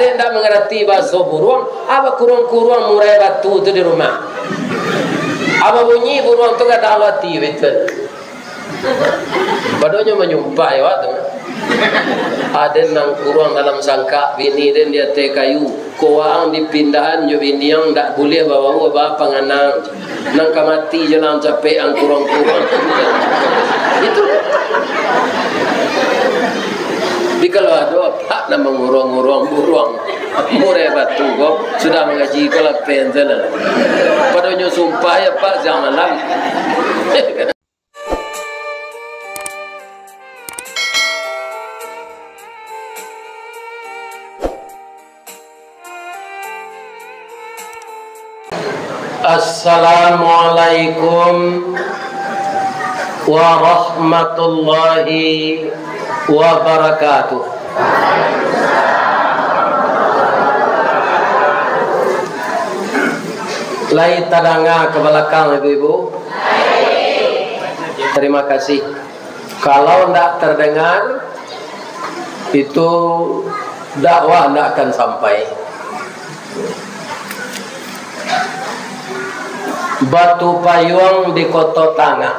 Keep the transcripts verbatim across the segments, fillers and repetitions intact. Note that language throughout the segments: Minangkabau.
Indak mangarati bahaso buruang, a bakuruang-kuruang murai batu tu di rumah. A babunyi buruang tu gadang ati, betul. Padonyo manyumpah awak tu. Aden nan kuruang dalam sangkak, bini den di ateh kayu. Ko waang dipindahan jo bini ang, ndak buliah babao ba panganang. Nan ka mati jo lah capek ang kuruang-kuruang. Itu. Jadi kalau ado apak nan manguruang-uruang buruang murai batu ko, sudah mangaji ko lah pen salah. Padonyo sumpah ya, Pak, siang malam. Assalamualaikum warahmatullahi wabarakatuh. Lai tadanga ka balakang, ibu-ibu? Tarimo kasih. Kalau ndak terdengar, itu dakwah ndak akan sampai. Batu Payuang di Koto Tangah,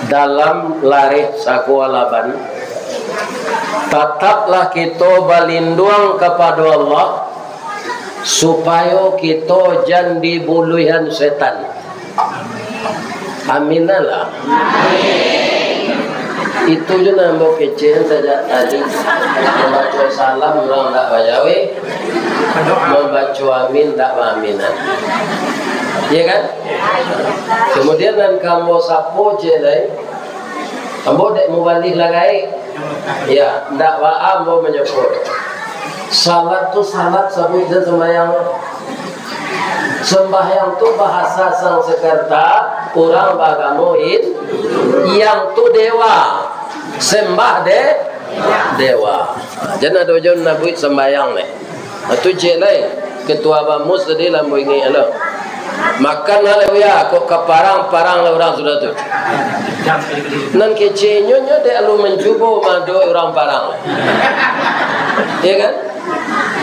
dalam Lareh Sago Alaban, tataplah kito balinduang kapado Allah, supayo kito jan dibuluihan setan. Amin lah. Itu je nan ambo kecek sajak tadi. Mambaco salam urang ndak bajawek, mambaco amin ndak baaminan. Iya kan? Kemudian nan ka ambo sapo je lai, ambo dek mubalih lah gaek. Ya, ndak baa ambo manyebut. Salat tu salat, sabuik jan sambayang. Sambayang tu bahasa Sanskerta, urang baagamo Hin-, yang tu dewa. Sembah de-, dewa. Jan ado jo nabuik sambayang deh. Nah, tu cek lai. Ketua Bamus tadi lah ambo ingek lo. Makan lah, Buya, kok ka parang, parang lah urang sudah tu. Nan keceknyo, nyo dek alun mancubo mado urang parang. Iya kan?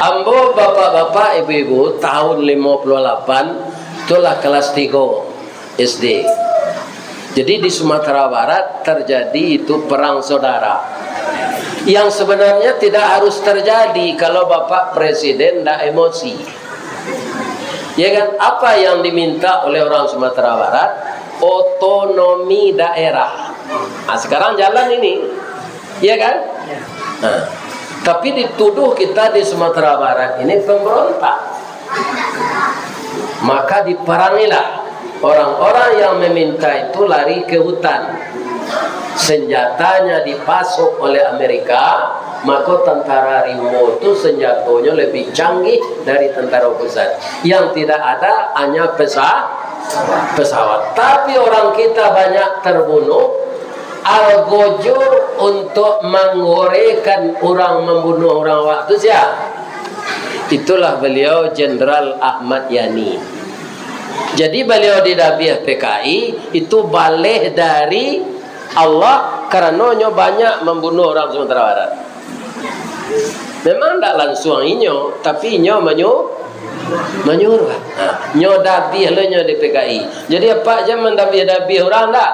Ambo, bapak-bapak, ibu-ibu, tahun limo puluah lapan, tu lah kelas tigo S D. Jadi, di Sumatera Barat terjadi itu perang saudara. Yang sebenarnya tidak harus terjadi kalau Bapak Presiden ndak emosi. Ya kan? Apa yang diminta oleh orang Sumatera Barat? Otonomi daerah. Nah, sekarang jalan ini. Ya kan? Nah, tapi dituduh kita di Sumatera Barat ini pemberontak. Maka diperangilah. Orang-orang yang meminta itu lari ke hutan. Senjatanya dipasok oleh Amerika, maka tentara Rimbo tu senjatonyo lebih canggih dari tentara pusat. Yang tidak ada hanya pesa-, pesawat. Tapi orang kita banyak terbunuh, algojo untuk manggorekan urang, mambunuah urang awak tu sia? Itulah beliau Jenderal Ahmad Yani. Jadi beliau didabiah P K I, itu baleh dari Allah, karano nyo banyak mambunuah urang Sumatera Barat. Memang ndak lansuang inyo, tapi inyo manyu-, manyuruah. Ha, nyo dabiah lo nyo di P K I. Jadi, apak jan mandabiah-dabiah urang ndak.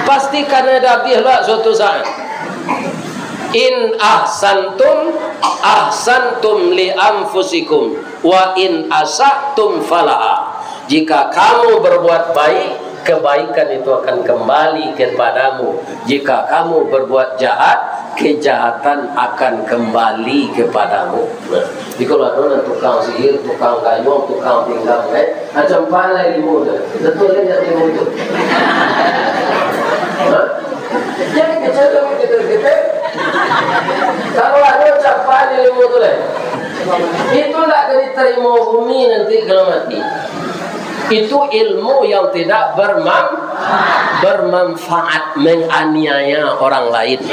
Pasti kana dabiah lo suatu saat. In ahsantum, ahsantum li anfusikum, wa in asa'tum falaha. Jika kamu berbuat baik, kebaikan itu akan kembali kepadamu. Jika kamu berbuat jahat, kejahatan akan kembali kepadamu. Nah, jadi kalau ado nan tukang sihir, tukang gayuang, tukang pinggang, eh, macam mana ilmu tu? Betul kan ilmu tu? Hah? Jadi kecil tu kita, kita. Kalau ado capai ilmu tu lah. Itu ndak akan diterima bumi nanti kalau mati. Itu ilmu yang tidak berman-, bermanfaat, menganiaya orang lain.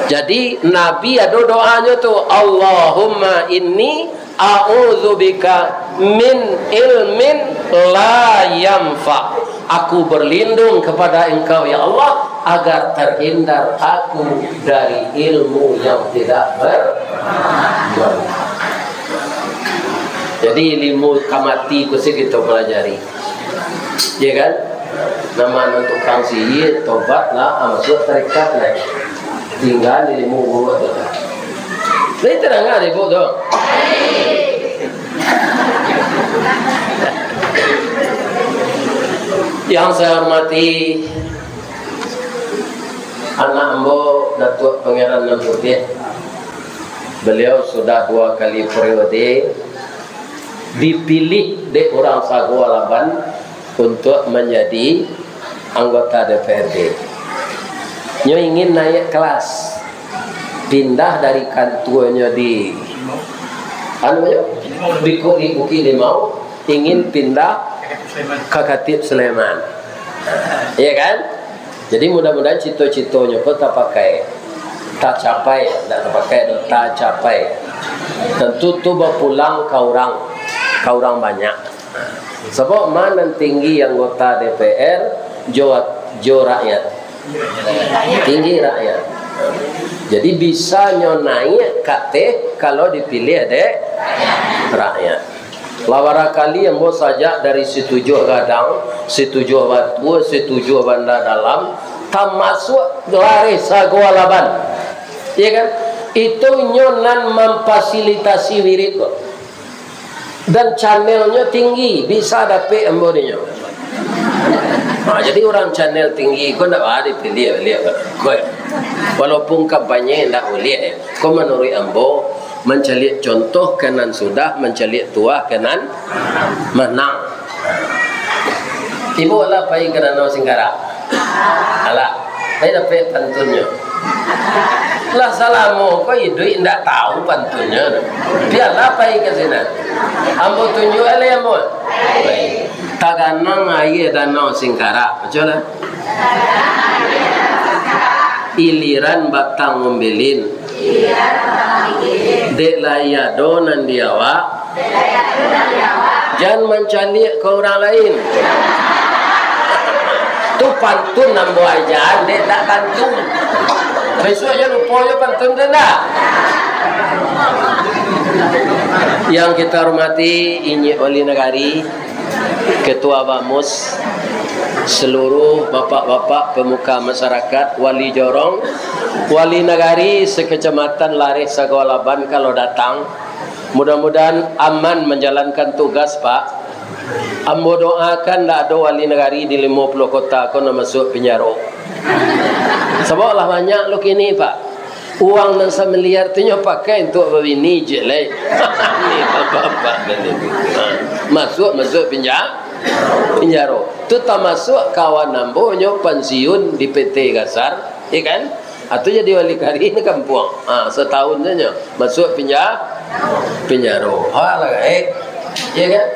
Jadi, Nabi ado doanyo tu, "Allahumma inni a'udzubika min ilmin la yanfa." Aku berlindung kepada Engkau, ya Allah, agar terhindar aku dari ilmu yang tidak ber-, bermanfaat. Jadi, ilmu ka mati ko se kito pelajari. Ya kan? Nan mano tukang sihir, tobat lah, ah, masuak tarekat lah. Tingga ilmu buruak tu. Lai tadanga ibu tu? Yang saya hormati anak ambo, Datuak Pangeran Nan Putiah. Beliau sudah dua kali periode dipilih dek urang Sago Alaban untuak manjadi anggota D P R D. Nyo ingin naiak kelas, pindah dari kantuanyo di, anu nyo, di Ku-, di Bukik Limau, ingin pindah ka Katip Sulaiman. Iya kan? Jadi, mudah-mudahan cito-citonyo ko tapakai, tacapai, ndak tapakai doh, tacapai. Tantu tu bapulang ka urang, ka urang banyak. Sabab ma nan tinggi anggota D P R, jo, jo rakyat. Tinggi rakyat. Jadi, bisa nyo naiak ka ateh kalau dipilih dek rakyat. Lah barakali ambo sajak dari Situjuah Gadang, Situjuah Batua, Situjuah Banda Dalam, tamasuak Lareh Sago Alaban. Iya kan? Itu nyo nan mamfasilitasi wirid ko. Dan channelnyo tinggi, bisa dapek ambo dinyo. Ha, jadi urang channel tinggi ko ndak baa dipilih, pilih ko. Walaupun kampanye ndak buliah, ko manuruik ambo, mancaliak contoh ka nan sudah, mancaliak tuah ka nan manang. Ibu alah pai ka Danau Singkarak? Alah, pai dapek pantunnyo. Lah salamo ko iduik indak tahu pantunnyo tu. Bialah pai ka sinan. Ambo tunjuak alai ambo. Taganang aia Danau Singkarak. Baco lah. Iliran batang umbilin. Dek lai ado nan di awak, jan mancaliak ka urang lain. Tu pantun ambo aja, dek tak tantu. Bisuak jan lupo jo pantun tu ndak? Yang kita hormati, Inyiak Wali Nagari, Ketua Bamus, seluruh bapak-bapak pemuka masyarakat, wali jorong, wali nagari sekecamatan Lareh Sago Alaban kalau datang, mudah-mudahan aman menjalankan tugas, Pak. Ambo doakan ndak ado wali nagari di limo puluah kota ko nan masuak pinjaro. Sabab lah banyak lo kini, Pak. Uang nan samiliar tu nyo pakai untuak babini je lai. Ni bapak-bapak tadi. Ha. Masuak, masuak pinja-, pinjaro. Tu tamasuak kawan ambo nyo pansiun di P T Gasar, ya kan? Atau jadi wali nagari ni kampuang. Ha, satahun sajo. Masuak pinja-, pinjaro. Ha, lah gaek. Ya kan?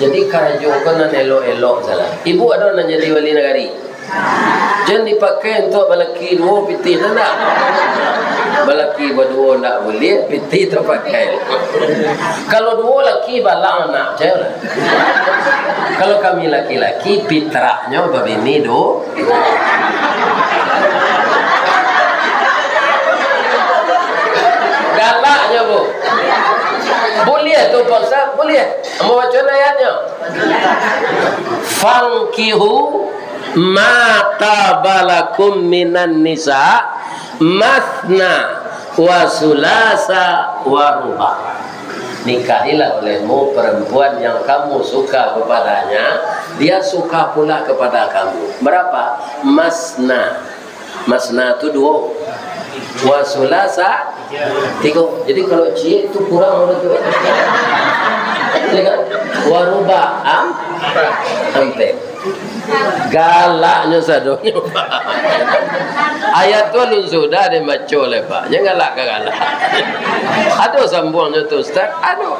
Jadi karajo ko nan elok-elok salah. Ibu ado nan jadi wali nagari? Jan dipakai untuak balaki duo pitih tu ndak? Balaki baduo ndak buliah, pitih tapakai. Kalau duo laki balang anak, picayolah. Kalau kami laki-laki, fitrahnyo babini du-, galaknyo, Bu. Buliah tu, Pak Ustaz? Buliah. Ambo baco ayatnyo. Fankihu ma taba lakum minan nisa, masna wa sulasa wa ruba. Nikahilah olehmu perempuan yang kamu suka kepadanya, dia suka pula kepada kamu. Berapa? Masna. Masna tu duo. Wa sulasa, tigo. Jadi, kalau ciek tu kurang urang tu. Ya kan? Wa ruba, am-, ampek. Galaknyo sadonyo, Pak. Ayat tu alun sudah den baco lai, Pak. Jan galak ka galak. Ado sambuangnyo tu, Ustaz? Ado.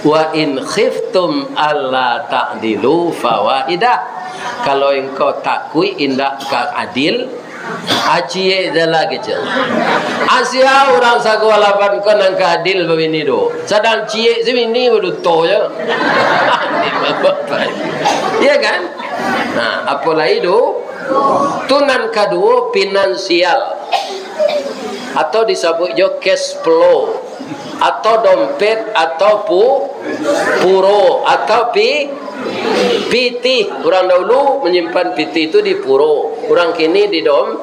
Wa in khiftum alla ta'dilu fawahidah. Kalau engkau takuik indak ka adil, ah, ciek je lah kecek. Ah, sia urang Sago Alaban ko nan ka adil babini duo. Sadang ciek se bini baduto je. Iya kan? Nah, apo lai tu? Tu nan kaduo, finansial, atau disabuik jo cash flow, atau dompet, atau pu-, puro, atau pi-, pitih. Urang dahulu manyimpan pitih tu di puro, urang kini di dom-,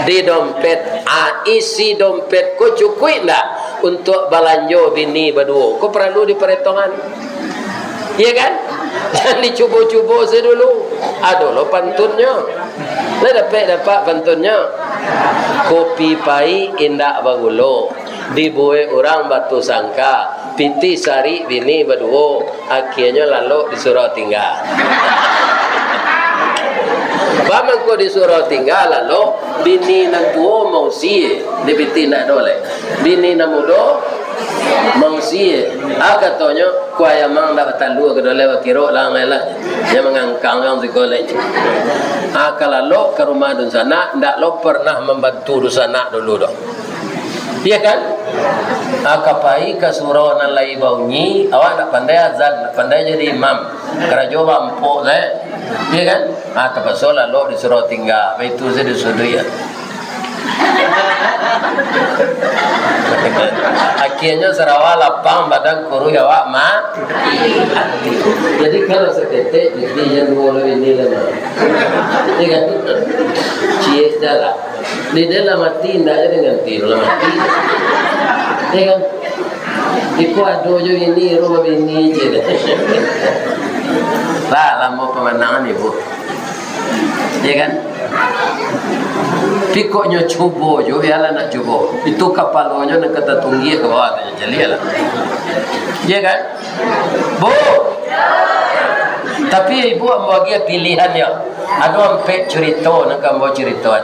di dompet. Ah, isi dompet ko cukuik ndak untuak balanjo bini baduo? Ko paralu diparetongan. Iya kan? Jan dicubo-cubo se dulu. Ado lo pantunnyo. Lah dapek dapat pantunnyo. Kopi paik indak bagulo. Dibuek urang batu sangka. Pitih sarik bini baduo. Akienyo lalok disuruah tingga. Bamangko disuruah tingga, lalok bini nan tuo mausie. Di pitih ndak ado lai. Bini nan mudo mausie. Ah, katonyo, kuai amang ndak batalua, ka doleh bakirok lah, ngai lah. Nyo mangangkang ang siko lai. Ah, ka lalok ka rumah dunsanak, ndak lo pernah mambantu dunsanak dulu doh. Iya kan? Ah, ka pai ka surau nan lai baunyi, awak ndak pandai azan, ndak pandai jadi imam. Karajo bampok sae. Iya kan? Ah, tapaso lalok disuruah tingga. Baitu sae disuduik. Akienyo sarawa lapang, badan kuruih, awak ma-, mati. Jadi, kalau saketek, jadi jan duo lo ini lah, nah. Iya kan? Ciek jalan. Di dalam mati, indak jadi ganti, lah mati. Iya kan? Iko ado jo ini, rumah bini je. Lah, lamo pamandangan, Ibu. Iya kan? Pikoknyo cubo jo, bialah nak cubo. Itu kapalonyo nan ka tatunggia ka bawah tu, caliak lah. Iya kan? Bu. Tapi ibu ambo agiah pilihan yo. Ado ampek curito nan ka ambo curitoan.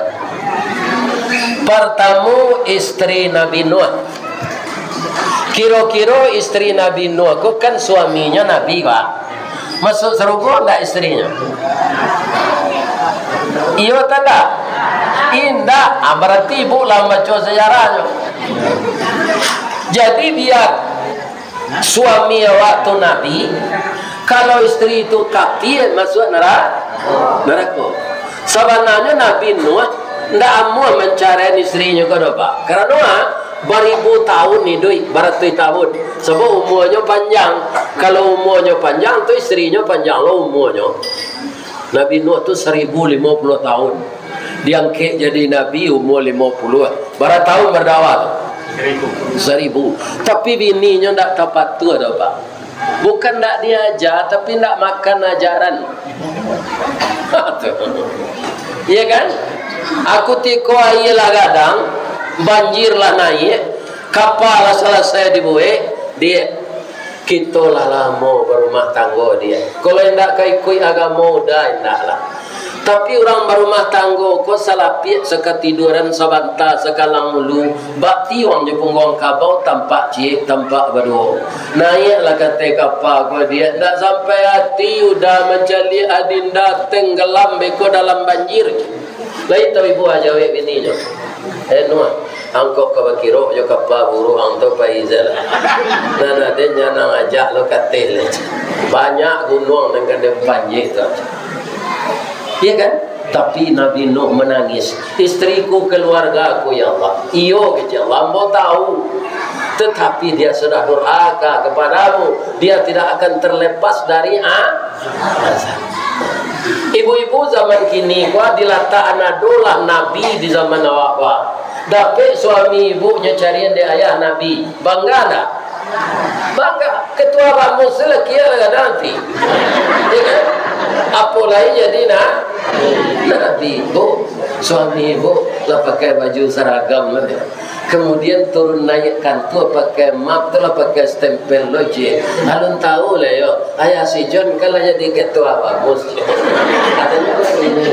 Partamo, isteri Nabi Nuh. Kiro-kiro isteri Nabi Nuh ko kan suaminyo Nabi, Pak. Masuak sarugo ndak isterinyo? Iyo atau ndak? Indak. Ah, bararti ibu lah mambaco sejarahnyo. Jadi, bia suami awak tu nabi, kalau isteri tu kafir, masuak nara-, narako. Sabananyo Nabi Nuh ndak amuah mancaraian isterinyo ko doh, Pak. Karano, ah, baribu tahun iduik, baratuih tahun. Sabab umuanyo panjang. Kalau umuanyo panjang tu, isterinyo panjang lo umuanyo. Nabi Nuh tu saribu limo puluah tahun. Diangkek jadi nabi umua limo puluah. Bara tahun bardakwah tu? Saribu. Tapi bininyo ndak tapatuah doh, Pak. Bukan ndak diaja, tapi ndak makan ajaran. Iya kan? Aku tiko aia lah gadang, banjir lah naiak, kapa lah salasai dibuek, di Kito lah lamo barumah tanggo, Diak. Kalau indak ka ikuik agamo, udah indak lah. Tapi urang barumah tanggo ko salapiak sakatiduran sabanta sakalang ulu, bak tiuang jo pungguang kabau, tampak ciek, tampak baduo. Naiak lah ka ateh kapa ko, Diak. Ndak sampai ati udah mancaliak adinda tenggelam beko dalam banjir. Lai tau ibu ha jawek bininyo, "Eh, Nuh, angkau ka bakirok jo kapa buruak ang tu pai se lah. Nan ado nyo nan ajak lo ka ateh lai. Banyak gunuang nan ka den panjek tu." Iya kan? Tapi Nabi Nuh manangis, "Istriku, keluargaku, ya Allah." "Iyo," kecek Allah, "ambo tahu. Tetapi dia sudah durhaka kepadamu. Dia tidak akan terlepas dari a-, azab." Ibu-ibu zaman kini, wah, dilatak an ado lah nabi di zaman awak, wah. Dapek suami ibu nyo carian dek ayah nabi. Bangga ndak? Bangga. Ketua bamus tu lah kira lah gadang nanti. Ya kan? Apo lai jadi na-, nabi, Bu. Suami ibu lah pakai baju seragam lah. Kemudian turun naiak kantua pakai map tu lah, pakai stempel lo je. Alun tahu lah yo. Ayah si John kan lah jadi ketua bamus. Katonyo lah ini.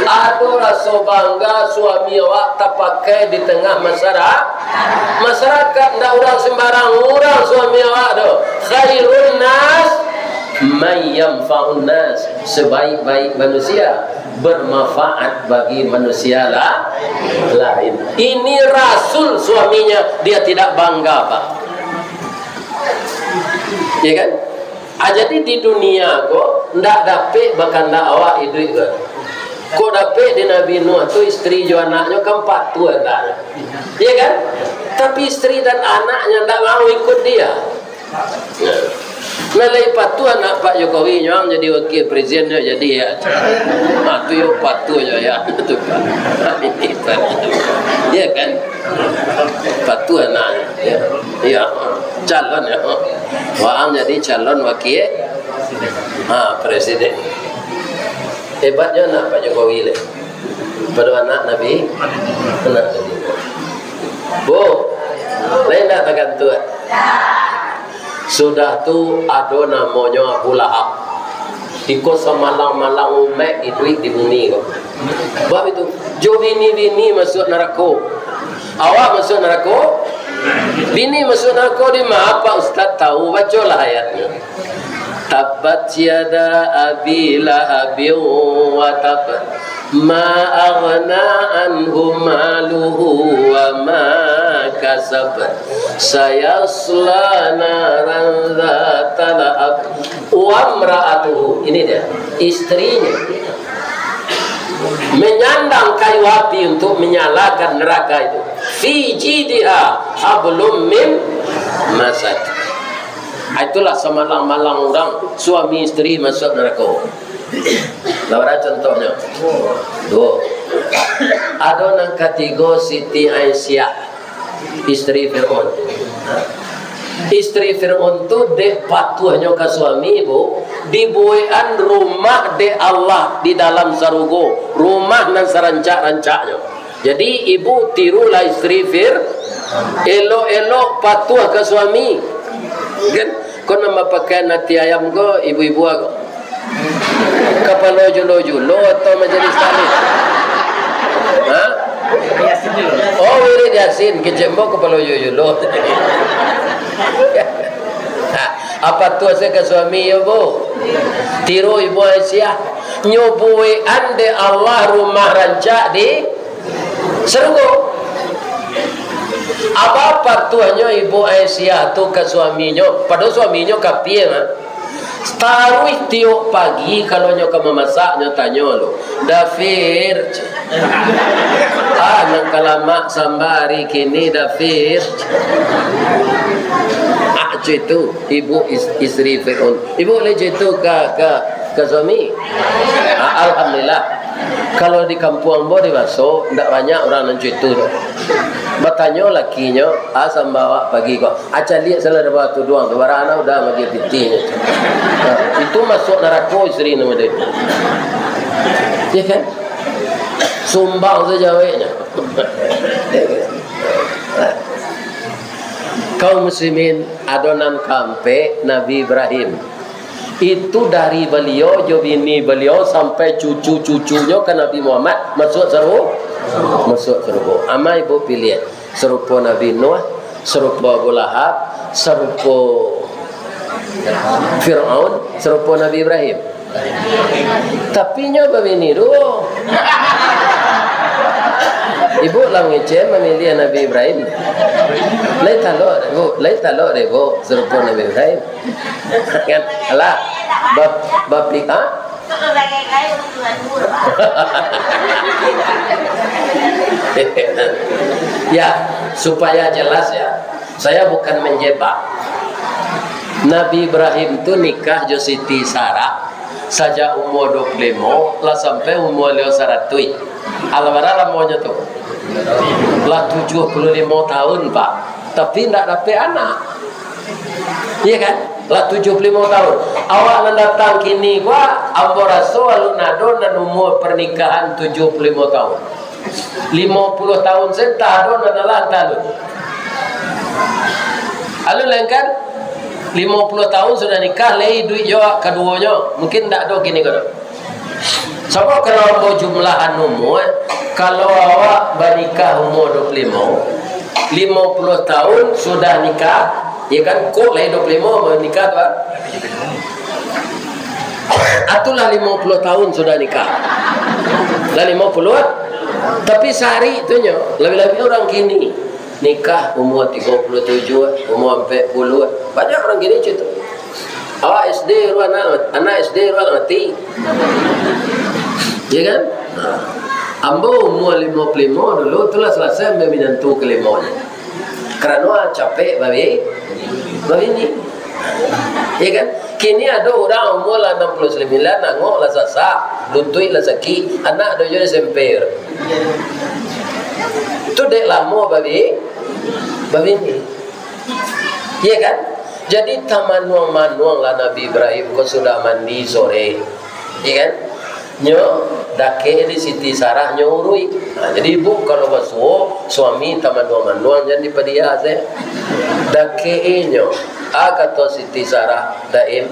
Ado raso bangga suami awak tapakai di tengah masyara-, masyarakat, ndak urang sembarang urang suami awak tu. Khairun nas man yanfa'un nas, sebaik-baik manusia bermanfaat bagi manusia la-, lain. Ini rasul suaminya, dia tidak bangga, Pak. Ya kan? Ah, jadi di dunia ko ndak dapek bakandak awak iduik ko. Kok dapek di Nabi Nuh tu isteri jo anaknyo kan patuah andaknyo. Iya kan? Tapi isteri dan anaknya ndak mau ikut dia. Nah, lai patuah anak Pak Jokowi nyo jadi wakil presiden nyo jadi ya. Ah, tu yo patuah yo ya. Tu Pak. Ini Pak. Iya kan? Patuah anaknya. Ya. Iya. Calon ya. Waang jadi calon wakil, ha, presiden. Hebatnyo anak Pak Jokowi leh. Pado anak Nabi, anak Nabi. Bu, lain dah tagantuak. Sudah tu ado namonyo Abu Lahab. Iko samalang-malang umaik iduik di bumi ko. Bab itu, jo bini-bini masuak narako. Awak masuak narako? Bini masuak narako di ma, Pak Ustaz tahu? Bacolah ayatnyo. Tabbat yada Abi Lahabin wa tab. Ma aghna anhu maluhu wa ma kasab. Sayasla naran dzata lahab. Wa imra'atuhu. Ini dia, istrinya. Menyandang kayu api untuk menyalakan neraka itu. Fi jidiha hablum min masad. Itulah samalang-malang urang suami isteri masuak narako. Lah bara contohnyo? Duo. Ado nan katigo Siti Aisyah, isteri Fir'aun. Isteri Fir'aun tu dek patuahnyo ka suami, Bu, dibuekan rumah dek Allah di dalam sarugo, rumah nan sarancak-rancaknyo. Jadi, ibu tirulah isteri Fir, elok-elok patuah ka suami. Kan? Ko nan bapakaian ati ayam ko, ibu-ibu ko. Kapalo julo-julo atau majelis taklim? Ha? Oh, wirid Yasin, kecek ambo kapalo julo-julo. Ha, apo tu asa ka suami yo, Bu? Tiru Ibu Aisyah. Nyo buekan dek Allah rumah rancak di sarugo. Apo patuahnyo Ibu Aisyah tu ka suaminyo, padahal suaminyo kapia, ha? Taruih tiok pagi, kalau nyo ka mamasak, nyo tanyo lo, "Dafir, ah, nan ka lamak samba ari kini, Dafir?" Ah, cak itu, ibu is-, isteri Fir'aun. Ibu lai cak itu ka, ka, ka suami? Ah, alhamdulillah. Kalau di kampuang ambo di Baso, ndak banyak urang nan cak itu doh. Batanyo lakinyo, "Ah, samba awak pagi ko?" Acaliak salah dapek tuduang tu, barana udah bagi pitih. Nah, itu masuak narako isteri namo dia. Ya kan? Sumbang saja awaknyo. Kaum muslimin, ado nan kaampek, Nabi Ibrahim. Itu dari baliau jo bini baliau sampai cucu-cucunyo ka Nabi Muhammad masuak saru-, masuak sarugo. Amai ibu piliah. Sarupo Nabi Nuh, sarupo Abu Lahab, sarupo Firaun, sarupo Nabi Ibrahim. Tapi nyo babini duo. Ibu lah mangecek mamiliah Nabi Ibrahim. Lai talok dek ibu, lai talok dek ibu, sarupo Nabi Ibrahim. Kan? Alah, bap-, bapik-, ha? Ya, supaya jelas ya, saya bukan menjebak. Nabi Ibrahim tu nikah jo Siti Sarah sajak umua duo puluah limo, lah sampai umua baliau saratuih. Alah bara lamonyo tu? Lah tujuah puluah limo tahun, Pak. Tapi ndak dapek anak. Iya kan? Lah tujuah puluah limo tahun. Awak nan datang kini ko, ambo raso alun ado nan umua pernikahan tujuah puluah limo tahun. Limo puluah tahun se ntah ado nan alah ntah alun. Alun lai kan? Limo puluah tahun sudah nikah, lai iduik jo kaduonyo. Mungkin ndak ado kini ko. Sabab kalau ambo jumlahan umua, kalau awak banikah umua duo puluah limo, limo puluah tahun sudah nikah, ya kan, kok lai duo puluah limo baru nikah tu, ah? Atulah limo puluah tahun sudah nikah. Lah limo puluah, tapi sari tu nyo, labiah-labiah urang kini nikah umua tigo puluah tujuah, umua ampek puluah. Banyak urang kini cak tu. Awak S D baru anak, anak S D baru anak mati. Ya kan? Nah, ambo umur limo puluah limo dulu, tu lah salasai ambo minantu kalimonyo. Karano capek babi-, babini. Ya kan? Kini ado urang umur lah anam puluah sambilan, angok lah sasak, luntuik lah sakik, anak ado juo S M P. Tu dek lamo babi-, babini. Iya kan? Jadi, tamanuang-manuang lah Nabi Ibrahim ko sudah mandi sore. Iya kan? Nyo dakek di Siti Sarah, nyo uruik. Nah, jadi ibu kalau basuo, suami tamanuang-manuang, jan dipadia se. Dakek inyo. Ah, kato Siti Sarah, "Daim,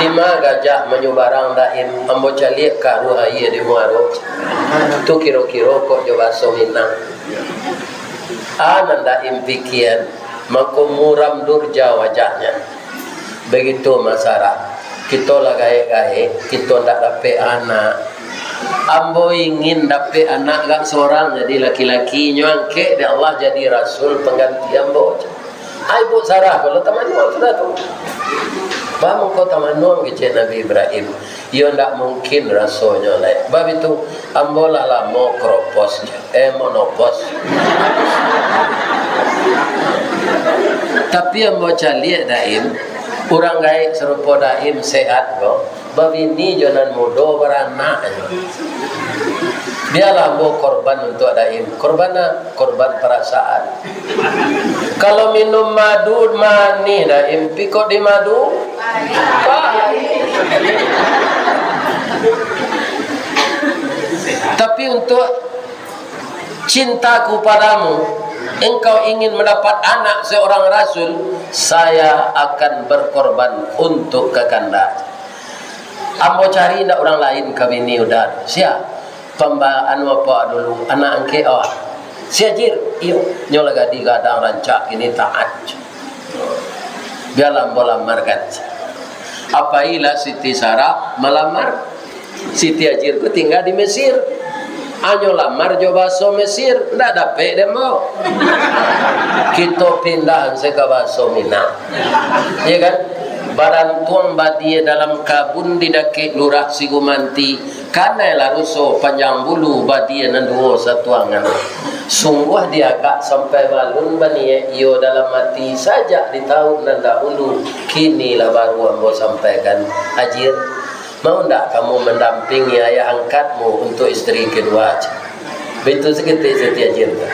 dima gajah manyubarang, Daim? Ambo caliak karuah aia di muaro." Tu kiro-kiro kok jo baso Minang. Ah, nan Daim pikian, mako muram durja wajahnya. Begitu, Mak Sarah, kito lah gaek-gaek, kito ndak dapek anak. Ambo ingin dapek anak gak sorang, jadi laki-laki, nyo angkek dek Allah jadi rasul pangganti ambo. Ai, Ibu Sarah, kalau tamanuang sudah tu. Bah, mangko tamanuang kecek Nabi Ibrahim. Iyo ndak mungkin rasonyo lai. Bab itu, ambo lah lamo kropos, eh, monopos. Tapi ambo caliak Daim, urang gaek sarupo Daim sehat ko, babini jo nan mudo baranak. Bialah ambo korban untuak Daim. Korban a-, korban parasaan. Kalau minum madu manih, Daim, pikok di madu pahit. Tapi untuak cintaku padamu, engkau ingin mendapat anak seorang rasul, saya akan berkorban untuk kakanda. Ambo cari ndak urang lain ka bini Uda. Sia? Pamba-, anu apo dulu, anak angkek awak. Si Ajir, iyo, nyo lah gadih gadang rancak kini taat. Bialah ambo lamarkan. Apailah Siti Sarah malamar. Siti Ajir ko tingga di Mesir. Anyo lamar jo baso Mesir, ndak dapek dek ambo. Kito pindah se ka baso Minang. Iya kan? Barantuang badia dalam kabun di dakek Lurah Sigumanti, kanai lah ruso panjang bulu badia nan duo satuangan. Sungguah diagak sampai balun baniaik iyo dalam ati sajak di taun nan dahulu, kini lah baru ambo sampaikan. Ajir, mau ndak kamu mandampingi ayah angkatmu untuk isteri kedua? Baitu saketek Siti Ajir tu.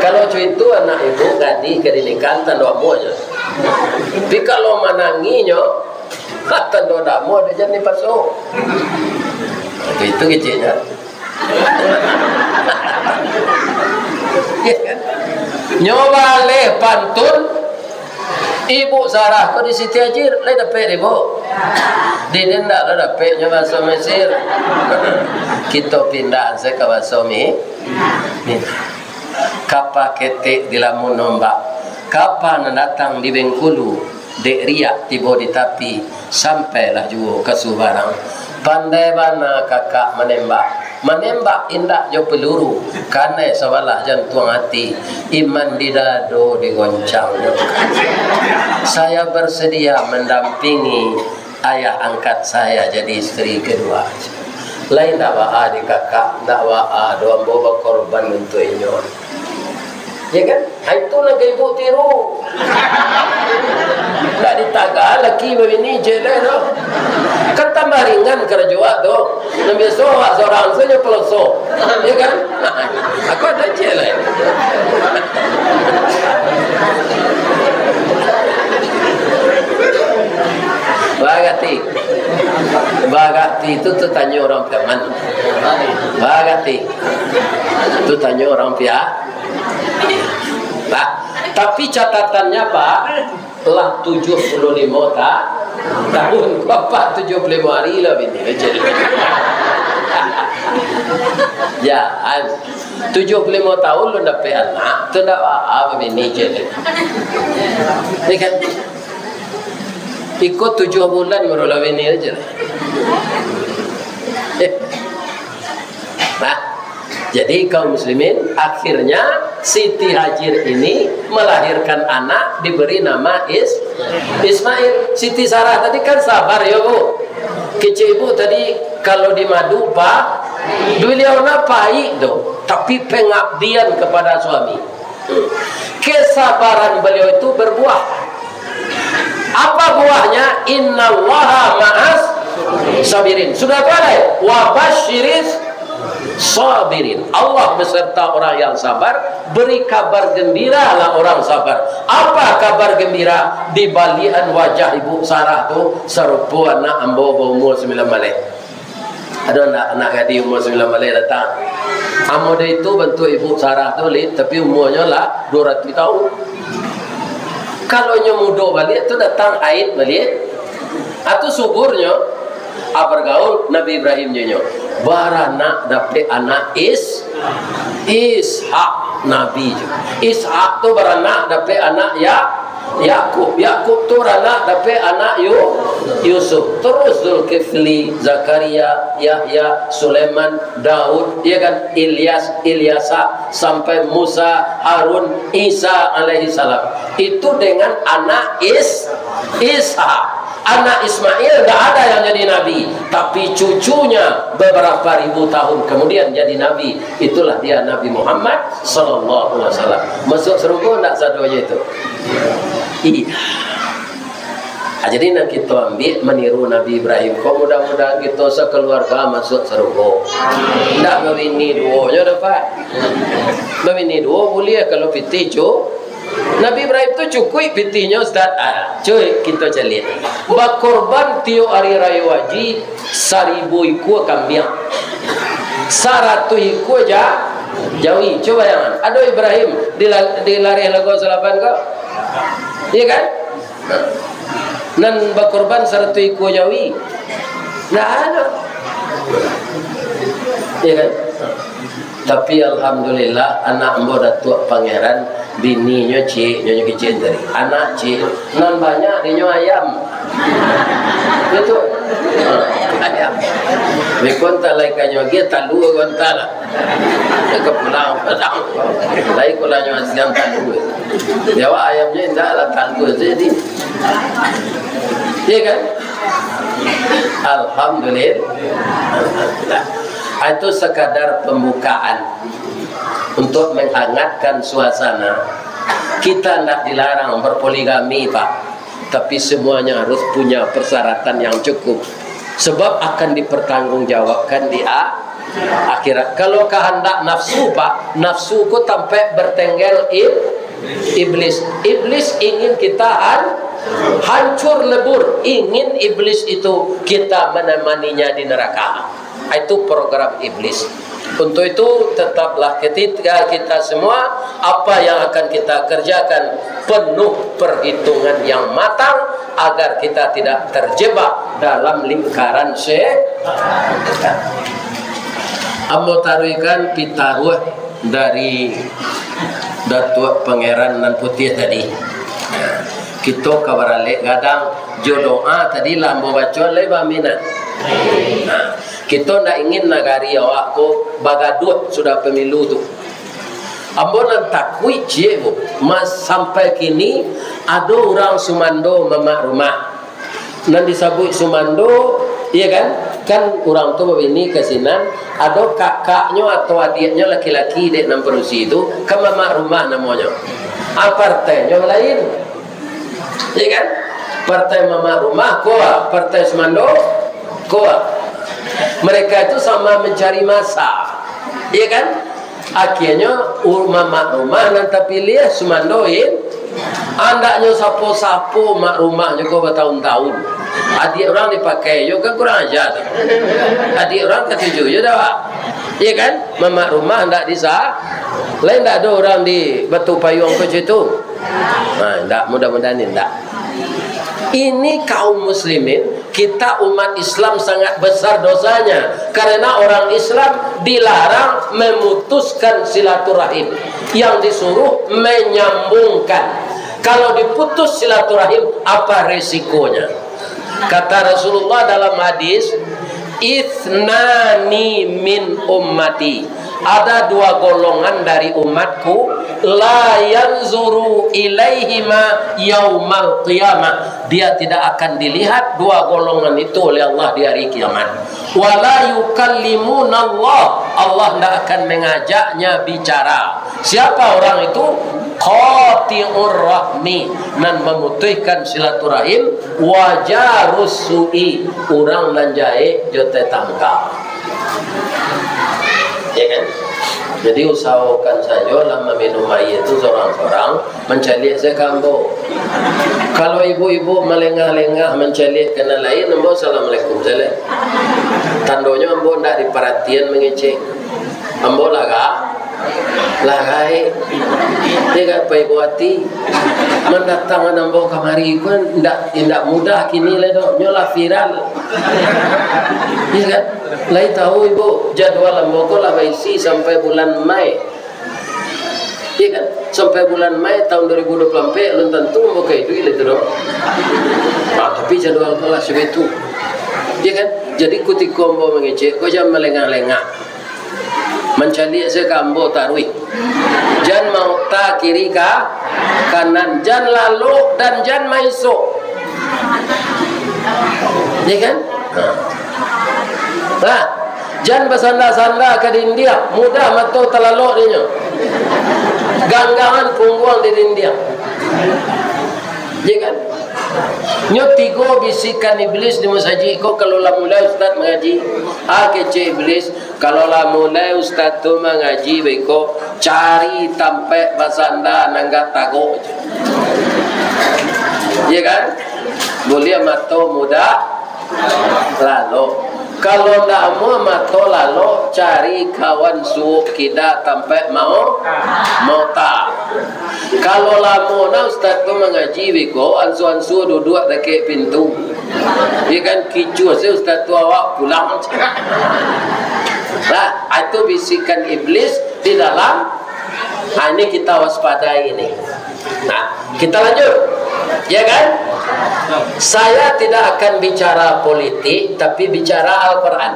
Kalau cuitu anak ibu gadih ka dinikahan tando amuahnyo. Tapi kalau mananginyo, tando damo ado jan dipaso. Itu keceknya. Nyo baleh pantun, Ibu Sarah ko di Siti Ajir, lai dapek dek ibu? Di den ndak lah dapek nyo baso Mesir. Kito pindah se ka baso Mi-, Minang. Kapa ketek dilamun ombak, kapa nan datang di Bengkulu, dek riak tibo di tapi, sampailah juo ka subarang. Pandai bana kakak manembak, manembak indak jo peluru, kanai sabalah jantuang ati, iman di dado digoncang. Saya bersedia mendampingi ayah angkat saya jadi isteri kedua. Lai ndak baa di kakak, ndak baa doh ambo bakorban untuak inyo. Ya kan? Ha, itu nan ka ibu tiru. Ndak ditaga laki babini je lai doh. Kan tambah ringan karajo awak tu. Nan biaso awak sorang sajo paloso. Ya kan? Aku ado je lai. Bagati. Bagati tu, tu tanyo urang Piaman. Bagati. Tu tanyo urang Pia-, nah, tapi catatannya, Pak, lah tujuh puluh limo ta-, tahun. Bapak tujuh puluh limo hari lah bini kecil. Ya, an-, tujuh puluh limo tahun lun dapek anak, tu ndak baa babini je. Ni kan? Iko tujuh bulan baru lah bini aja. Nah, Jadi, kaum muslimin, akhirnya Siti Hajar ini melahirkan anak, diberi nama Is-, Ismail. Siti Sarah tadi kan sabar, yo, Bu. Kecek Ibu tadi, kalau di madu, Pak, beliau nak pahik tu, tapi pengabdian kepada suami. Kesabaran beliau itu berbuah. Apa buahnya? "Innallaha ma'as sabirin." Sudah tu ada, "Wa basyiris sabirin." Allah beserta orang yang sabar, beri kabar gembiralah orang sabar. Apa kabar gembira? Di balian wajah Ibu Sarah tu, sarupo anak ambo baumur sambilan baleh. Ado anak, anak gadih umur sambilan baleh datang. Amode itu bantuak Ibu Sarah tu, Lid, tapi umurnyo lah duo ratuih tahun. Kalau nyo mudo baliak tu datang haid baliak. Atau suburnyo, ah, bergaul Nabi Ibrahim nyo, nyo baranak dapek anak Is-, Ishak Nabi. Ishak tu baranak dapek anak Ya-, Yakub. Yakub tu baranak dapek anak Yu-, Yusuf. Terus Zulkifli, Zakaria, Yahya, Sulaiman, Daud, ya kan, Ilyas, Ilyasa, sampai Musa, Harun, Isa alaihi salam. Itu dengan anak Is-, Ishak. Anak Ismail ndak ada yang jadi nabi, tapi cucunya beberapa ribu tahun kemudian jadi nabi. Itulah dia Nabi Muhammad sallallahu alaihi wasallam. Masuk sarugo ndak sadonyo itu? Iya. Ah, jadi nan kito ambiak maniru Nabi Ibrahim ko, mudah-mudahan kito sakaluarga masuk sarugo. Ndak babini duo nyo dapat. Babini duo buliah kalau pitih cu-, Nabi Ibrahim tu cukuik pitihnyo, Ustaz. Ah, cuy, kito caliak. Bakorban tiok ari rayo haji saribu ikua kambiang. Saratuih ikua ja-, jawi. Cubo bayangan. Ado Ibrahim di la-, di lareh Lago Salapan ko? Iya kan? Nan bakorban saratuih ikua jawi? Ndak ado. Iya kan? Tapi alhamdulillah, anak ambo Datuak Pangeran, bininyo ciek, nyo kecek tadi. Anak ciek, nan banyak dinyo ayam. Itu. Ayam. Beko antah lah ikannyo agiah, talua ko antah lah. Ka pulang, pulang. Lai ko lah nyo asian talua. Di awak ayamnyo indak lah, talua jadi. Iya kan? Alhamdulillah. Alhamdulillah. Ah, itu sekadar pembukaan untuk menghangatkan suasana. Kita ndak dilarang berpoligami, Pak. Tapi semuanya harus punya persyaratan yang cukup. Sebab akan dipertanggungjawabkan di a-, akhirat. Kalau kehendak nafsu, Pak, nafsu ko tampek bertengger ib-, iblis. Iblis ingin kita han-, hancur lebur. Ingin iblis itu kita menemaninya di neraka. Itu program iblis. Untuk itu, tetaplah ketika kita semua, apa yang akan kita kerjakan, penuh perhitungan yang matang, agar kita tidak terjebak dalam lingkaran setan. Ambo taruihkan pitaruah dari Datuak Pangeran nan putiah tadi. Kito ka baralek gadang, jo doa tadi lah ambo baco, lai baamin. Nah, kito ndak ingin nagari awak ko bagaduah sudah pemilu tu. Ambo nan takuik ciek, Bu, mas, sampai kini ado urang sumando mamak rumah. Nan disabuik sumando, iya kan? Kan urang tu babini ka sinan, ado kakaknyo atau adiaknyo laki-laki dek nan padusi tu, ka mamak rumah namonyo. Ah, partainyo lain. Iya kan? Partai mamak rumah, ko a, partai sumando, ko a. Mereka itu sama mencari masa. Iya kan? Akhirnyo, u-, mamak rumah nan tapiliah sumando in-, andaknyo sapo-sapo mak rumahnyo ko batahun-tahun. Adiak urang dipakai jo, kan kurang aja tu. Adiak urang katuju jo dah, Pak. Iya kan? Mamak rumah ndak disa-, lain ndak ado urang di Batu Payuang ko cak itu. Nah, ndak, mudah-mudahan indak. Ini kaum muslimin, kita umat Islam sangat besar dosanya, karena orang Islam dilarang memutuskan silaturahim, yang disuruh menyambungkan. Kalau diputus silaturahim, apa resikonya? Kata Rasulullah dalam hadis, "Itsnani min ummati, Ada dua golongan dari umatku, la yanzuru ilaihima yaumal qiyamah. Dia tidak akan dilihat dua golongan itu oleh Allah di hari kiamat. Wala yukallimunallah, Allah ndak akan mengajaknya bicara. Siapa orang itu? Qati'ur rahmi, nan memutuskan silaturahim, wa jarus su'i, urang nan jahek jo tetangga. Ya kan? Jadi usahokan sajo lah maminum aia tu sorang-sorang, mancaliak se ka ambo. Kalau ibu-ibu malengah-lengah mancaliak ka nan lain, ambo assalamualaikum sajo. Tandonyo ambo ndak diparatian mangecek. Ambo lah ga-, lah gaek. Dia kan pai buati. Mandatangan ambo kamari ko ndak, ndak mudah kini lai doh. Nyo lah viral. Ya kan? Lai tahu ibu, jadwal ambo ko lah baisi sampai bulan Mei. Ya kan? Sampai bulan Mei tahun dua ribu dua puluh empat, alun tantu ambo ka iduik lai tu doh. Ah, tapi jadwal ko lah sabaitu. Ya kan? Jadi kutiko ambo mangecek ko, jan malengah-lengah. Mancaliak se ka ambo taruih. Jan mauta kiri ka kanan, jan lalok dan jan maisok. Ya kan? Nah, jan basanda-sanda ka dindiang, mudah mato talalok dinyo. Ganggangan pungguang di dindiang. Ya kan? Nyo tigo bisikan iblis di masajik ko, kalau lah mulai ustaz mangaji, ah, kecek iblis, kalau lah mulai ustaz tu mangaji beko, cari tampek basanda nan agak tagok je. Ya kan? Buliah mato mudah lalok. Kalau ndak amuah mato lalok, cari kawan suok kida tampek mau, mauta. Kalau lamo nah ustaz tu mangaji beko, ansua-ansua duduak dakek pintu. Ya kan, kicuah se ustaz tu awak pulang. Lah, itu bisikan iblis di dalam. Nah, ini kita waspadai ini. Nah, kita lanjut. Ya kan? Saya tidak akan bicara politik, tapi bicara Al-Quran.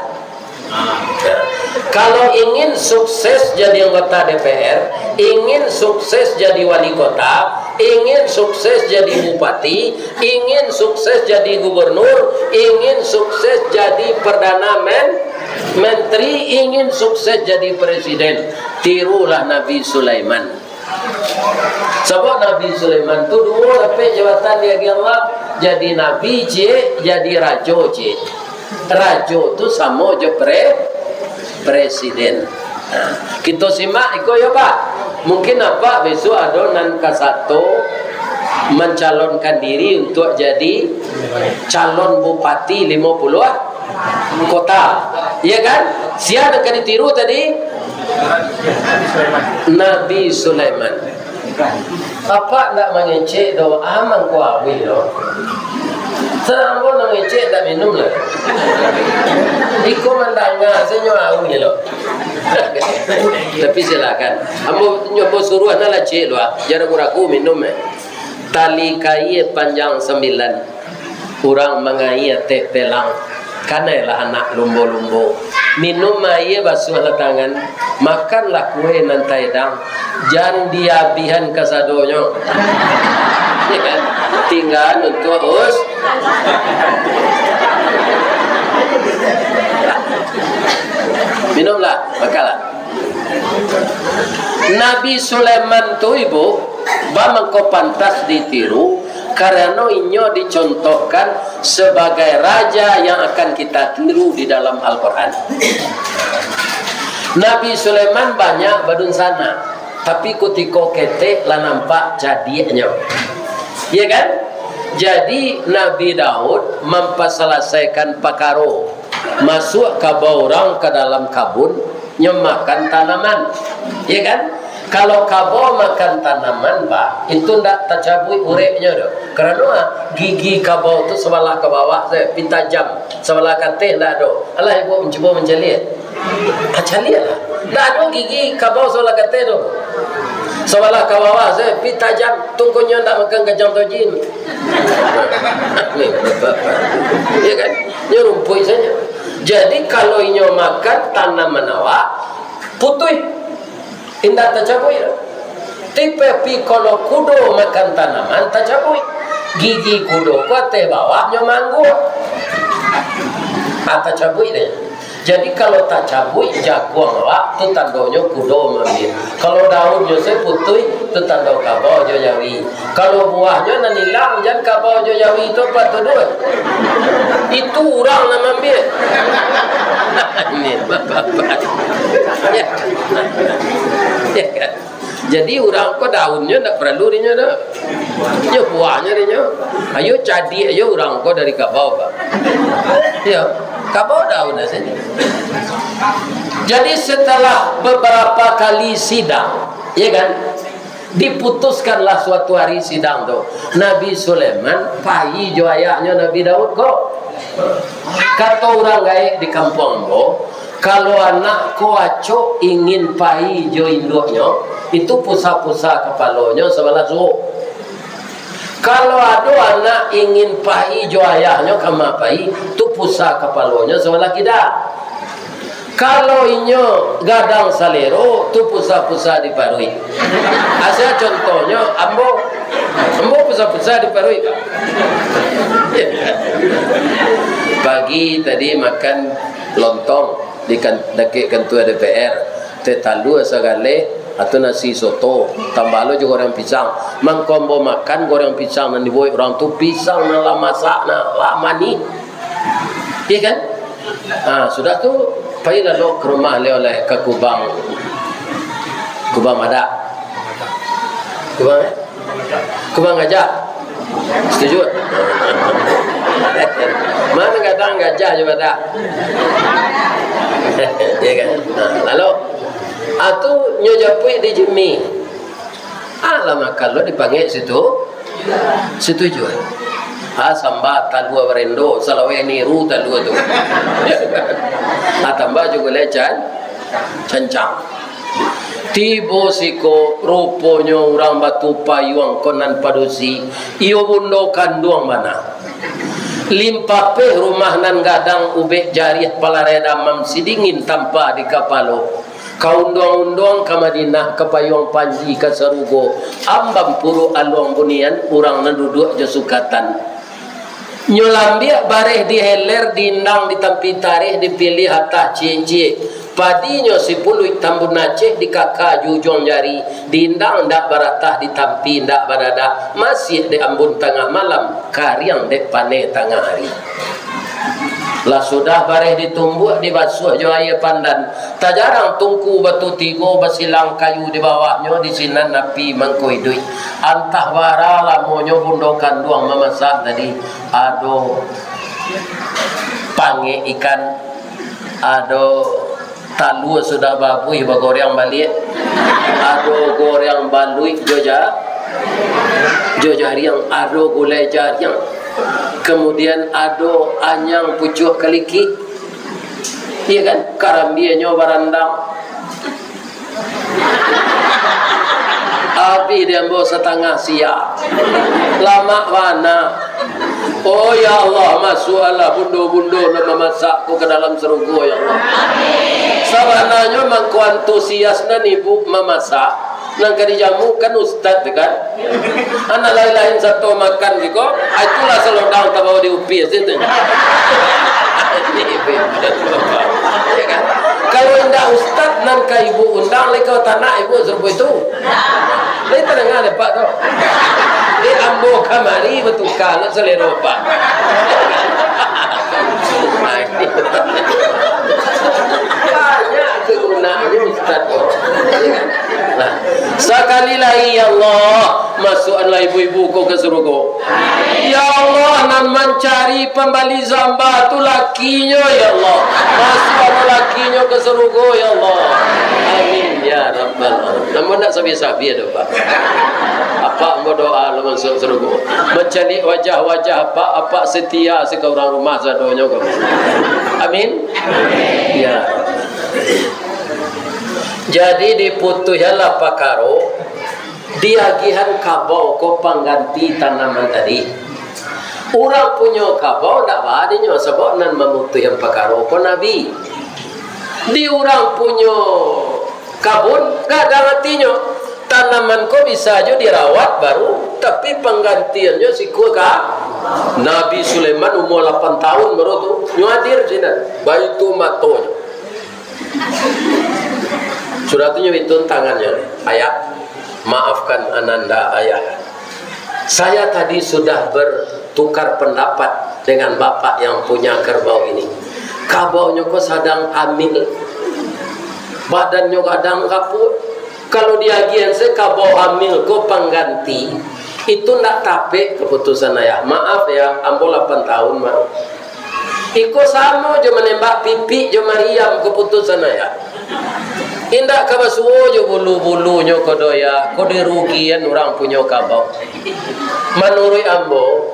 Kalau ingin sukses jadi anggota D P R, ingin sukses jadi wali kota, ingin sukses jadi bupati, ingin sukses jadi gubernur, ingin sukses jadi perdana men-, menteri, ingin sukses jadi presiden, tirulah Nabi Sulaiman. Sabab Nabi Sulaiman tu duo dapek jabatan diagiah Allah, jadi nabi ciek, jadi rajo ciek. Rajo tu samo jo pre-, presiden. Nah, kito simak iko yo, Pak. Mungkin Apak besok ado nan kasato mancalonkan diri untuak jadi calon bupati limo puluah kota. Iya kan? Sia nan ka ditiru tadi? Nabi Sulaiman. Apak ndak mangecek doh, amang ko auih lo. Sadang ambo ndak mangecek, ndak minum lo. Iko mandanga sajo auih lo. Tapi silakan. Ambo nyobo suruah nah lah ciek lo, ah. Jan ragu-ragu minum, eh. Tali kaia panjang sambilan. Urang mangaia teh pelang, kanailah anak lumbo-lumbo. Minum aia, basuahlah tangan, makanlah kue nan taedang, jan diabihan kasadonyo. Tinggaan untuak us-, minumlah, makanlah. Nabi Sulaiman tu, Ibu, bamangko pantas ditiru, karano inyo dicontohkan sabagai raja yang akan kita tiru di dalam Al-Quran. Nabi Sulaiman banyak badunsanak, tapi kutiko ketek lah nampak cadiaknyo. Iya kan? Jadi, Nabi Daud mampasalasaikan pakaro. Masuak kabau urang ka dalam kabun, nyo makan tanaman. Iya kan? Kalau kabau makan tanaman, Pak, itu ndak tacabuik ureknyo doh. Karano, ah, gigi kabau tu sabalah ka bawah sajo, pi tajam, sabalah ka ateh ndak ado. Alah, ibu mancubo mancaliak. Ah, caliaklah. Ndak ado gigi kabau sabalah ka ateh tu. Sabalah ka bawah sajo, pi tajam, tungkonyo ndak makan kacang tojin. Iya kan? Nyo rumpuik sajo. Jadi, kalau inyo makan tanaman awak, Putuih, indak tacabuik doh. Tapi kalau kudo makan tanaman, tacabuik. Gigi kudo ko ateh bawahnyo maangguang. Ah, tacabuik deh. Jadi, kalau tacabuik jaguang awak, tu tandonyo kudo maambiak. Kalau daunnyo se putuih, tu tando kabau jo jawi. Kalau buahnyo nan ilang, jan kabau jo jawi tu apo tu doh? Itu urang nan maambiak. Ini bapak-bapak. Ya. Ya kan? Jadi, urang ko daunnyo ndak paralu dinyo doh. Yo, buahnyo dinyo. Ayo cadiak ayo urang ko dari kabau, Pak. Yo, kabau daun sajo. Jadi, setelah beberapa kali sidang, ya kan, diputuskanlah suatu hari sidang tu, Nabi Sulaiman pai jo ayahnyo Nabi Daud ko. Kato urang gaek di kampuang ambo, kalau anak ko acok ingin pai jo induaknyo, itu pusa-pusa kapalonyo sabalah suok. Kalau ado anak ingin pai jo ayahnyo kama pai, tu pusa kapalonyo sabalah kida. Kalau inyo gadang salero, tu pusa-pusa di paruik. Asa contohnyo, ambo, ambo pusa-pusa di paruik, Pak. Pagi tadi makan lontong di kan-, dakek kantua D P R. Teh talua sagaleh, atau nasi soto, tambah lo jo goreng pisang. Mangko ambo makan goreng pisang nan dibuek urang tu, pisang nan lah masak, nan lah manih. Iya kan? Ha, sudah tu, pai lalu ka rumah liau lai, ka kubang, kubang madak. Kubang, eh? Kubang gajah. Setuju? Mano gadang gajah jo madak? Ya kan? Nah, lalu, ah, tu nyo japuik di Jimmy. Ah, lah makan lo dipangek situ. Setuju, eh? Ah, samba talua barendo, salaweh niru talua tu. Ah, tambah jo gulai can-, cancang. Tibo siko, ruponyo urang Batu Payuang ko nan padusi, iyo bundo kanduang bana. Limpapeh rumah nan gadang, ubek jariah palarai damam, sidingin tampa di kapalo. Ka unduang-unduang ka Madinah, ka Payuang Panji ka sarugo, ambam puru aluang bunian, urang nan duduak jo sukatan. Nyo lambiak bareh diheler, diindang ditampi tareh, dipiliah atah ciek-ciek. Padinyo sipuluik tambun Aceh, dikaka jo ujuang jari, diindang indak baratah, ditampi indak badadak, masiak dek ambun tangah malam, kariang dek paneh tangah ari. Lah sudah bareh ditumbuak, dibasuah jo aia pandan, tajarang tungku batu tigo, basilang kayu di bawahnyo, di sinan api mangko iduik. Antah bara lamonyo bundo kanduang mamasak tadi, ado pangek ikan, ado talua sudah babuih bagoreang baliak, ado goreang baluik jo ja-, jo jariang, ado gulai jariang, kamudian ado anyang pucuak kalikik, iya kan, karambianyo barandang. Abih di ambo satangah sia. Lamak bana. Oh, ya Allah, masuaklah bundo-bundo nan mamasak ko ka dalam sarugo, ya Allah. Sabananyo mangko antusias nan ibu mamasak, nan ka dijamu kan ustad tu kan. Anak lain-lain sato makan siko, ah, itulah salodang tabao di upis itu. Ya kan? Kalau indak ustad nan ka ibu undang, lai ka tanak ibu sarupo itu. Lai tadanga dek Pak tu. Dek ambo kamari batuka lah salero Pak. Banyak kegunaannyo ustad tu. Nah, sakali lai, ya Allah, masuaklah ibu-ibu ko ka sarugo. Ya Allah, nan mancari pambali zamba tu lakinyo, ya Allah. Masuaklah lakinyo ka sarugo, ya Allah. Amin, ya Rabbal Alamin. Namun ndak sabi-sabi ado, Pak. Apak ambo doa lo masuak sarugo. Mancaliak wajah-wajah Apak, Apak setia saka urang rumah sadonyo ko. Amin. Ya. Jadi, diputuihanlah pakaro, diagihan kabau ko pangganti tanaman tadi. Urang punyo kabau ndak baa dinyo, sabab nan mamutuihan pakaro ko Nabi. Di urang punyo kabun, gadang atinyo. Tanaman ko bisa jo dirawat baru, tapi panggantiannyo sikua ka Nabi Sulaiman umua lapan tahun baru tu, nyo hadir sinan, baitu matonyo. Sudah tu nyo baitu tangannyo, "Ayah, maafkan Ananda, Ayah. Saya tadi sudah bertukar pendapat dengan bapak yang punya kerbau ini. Kabaunyo ko sadang hamil. Badannyo gadang kapuak. Kalau diagiahan se kabau hamil ko pangganti, itu ndak tapek keputusan Ayah. Maaf ya, ambo lapan tahun baru. Iko samo jo manembak pipik jo mariam keputusan Ayah. Indak ka basuo jo bulu-bulunyo ko doh, Yah, ko dirugian urang punyo kabau. Manuruik ambo,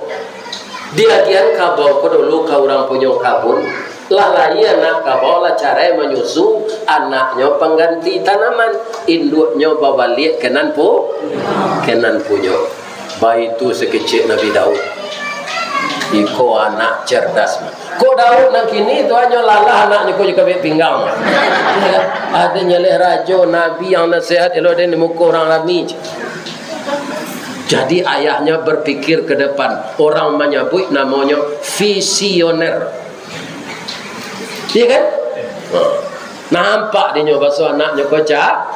diagiahan kabau ko dulu ka urang punyo kabun, lah lahia anak kabau, lah carai manyusu, anaknyo pangganti tanaman, induaknyo babaliak ka nan pu-, ka nan punyo." Baitu sakecek Nabi Daud. Iko anak cerdas. Kok Daud nan kini tu hanyo lalah anaknyo ko jo kabiak pinggang. Ado nyaleh rajo, nabi yang nasihat elok den di muko urang rami. Jadi ayahnya berpikir ke depan. Orang manyabuik namonyo visioner. Iya kan? Ha. Nampak dinyo baso anaknyo ko ca-,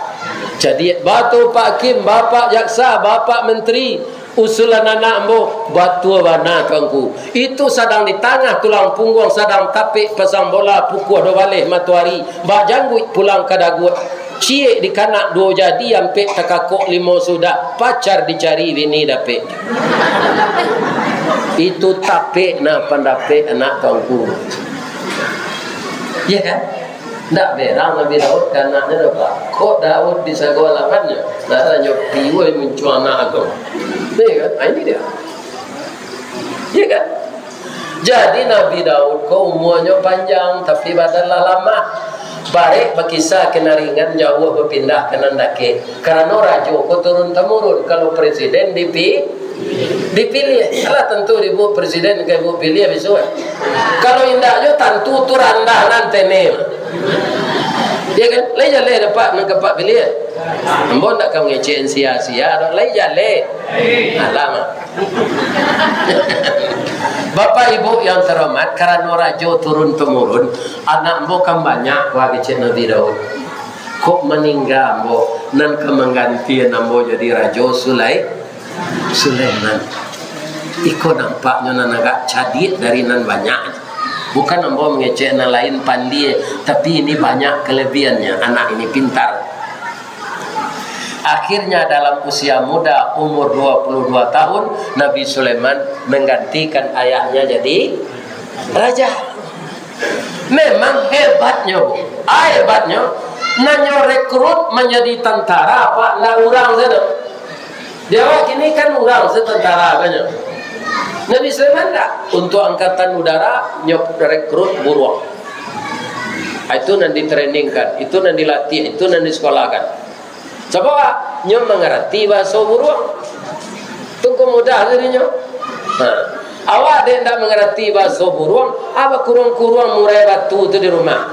cadiak. Batua Pak Hakim, Bapak Jaksa, Bapak Menteri, usulan anak ambo batua bana, Tuanku. Itu sadang di tangah tulang pungguang, sadang tapek pasang bola, pukua duo baleh matoari, bak jangguik pulang ka daguak. Ciek dikanak duo jadi, ampek takakok limo sudah, pacar dicari bini dapek. Itu tapek nah pandapek anak Tuanku. Iya kan? Ndak berang Nabi Daud ka anaknyo doh, Pak. Kok Daud di sago alamannyo? Ndak ado nyo piwai muncuang anak ko. Iya kan? Ah, ini dia. Iya kan? Jadi Nabi Daud ko umuanyo panjang, tapi badan lah lamah. Barek bakisa ka nan ringan, jauah bapindah ka nan dakek. Karano rajo ko turun tamurun, kalau presiden dipi-, dipiliah. Alah, tantu dibuek presiden ka ibu piliah bisuak. Kalau indak jo, tantu tu randah nan tene. Ya kan? Lai jaleh dapek nan ka apak piliah. Ambo ndak ka mangecek sia-sia doh. Lai jaleh. Alah, Mak. Bapak Ibu yang terhormat, karano rajo turun temurun, anak ambo kan banyak, wah, kecek Nabi Daud. Kok maningga ambo, nan ka manggantian ambo jadi rajo Sulai-, Sulaiman. Iko nampaknyo nan agak cadiak dari nan banyak. Bukan ambo mangecek nan lain pandie, tapi ini banyak kelebihannya, anak ini pintar. Akhirnya dalam usia muda, umur dua puluh dua tahun, Nabi Sulaiman menggantikan ayahnya jadi raja. Memang hebatnyo, Bu. Ah, hebatnyo, nan nyo rekrut manjadi tantara, Pak, ndak urang sajo. Di awak kini kan urang se tantara kan nyo. Nabi Sulaiman ndak. Untuk angkatan udara, nyo rekrut buruang. Ah, itu nan ditrainingkan, itu nan dilatih, itu nan disekolahkan. Sabab nyo mangarati bahaso buruang. Tu ko mudah tu dinyo. Ha. Awak dek ndak mangarati bahaso buruang, ah, bakuruang-kuruang murai batu tu di rumah.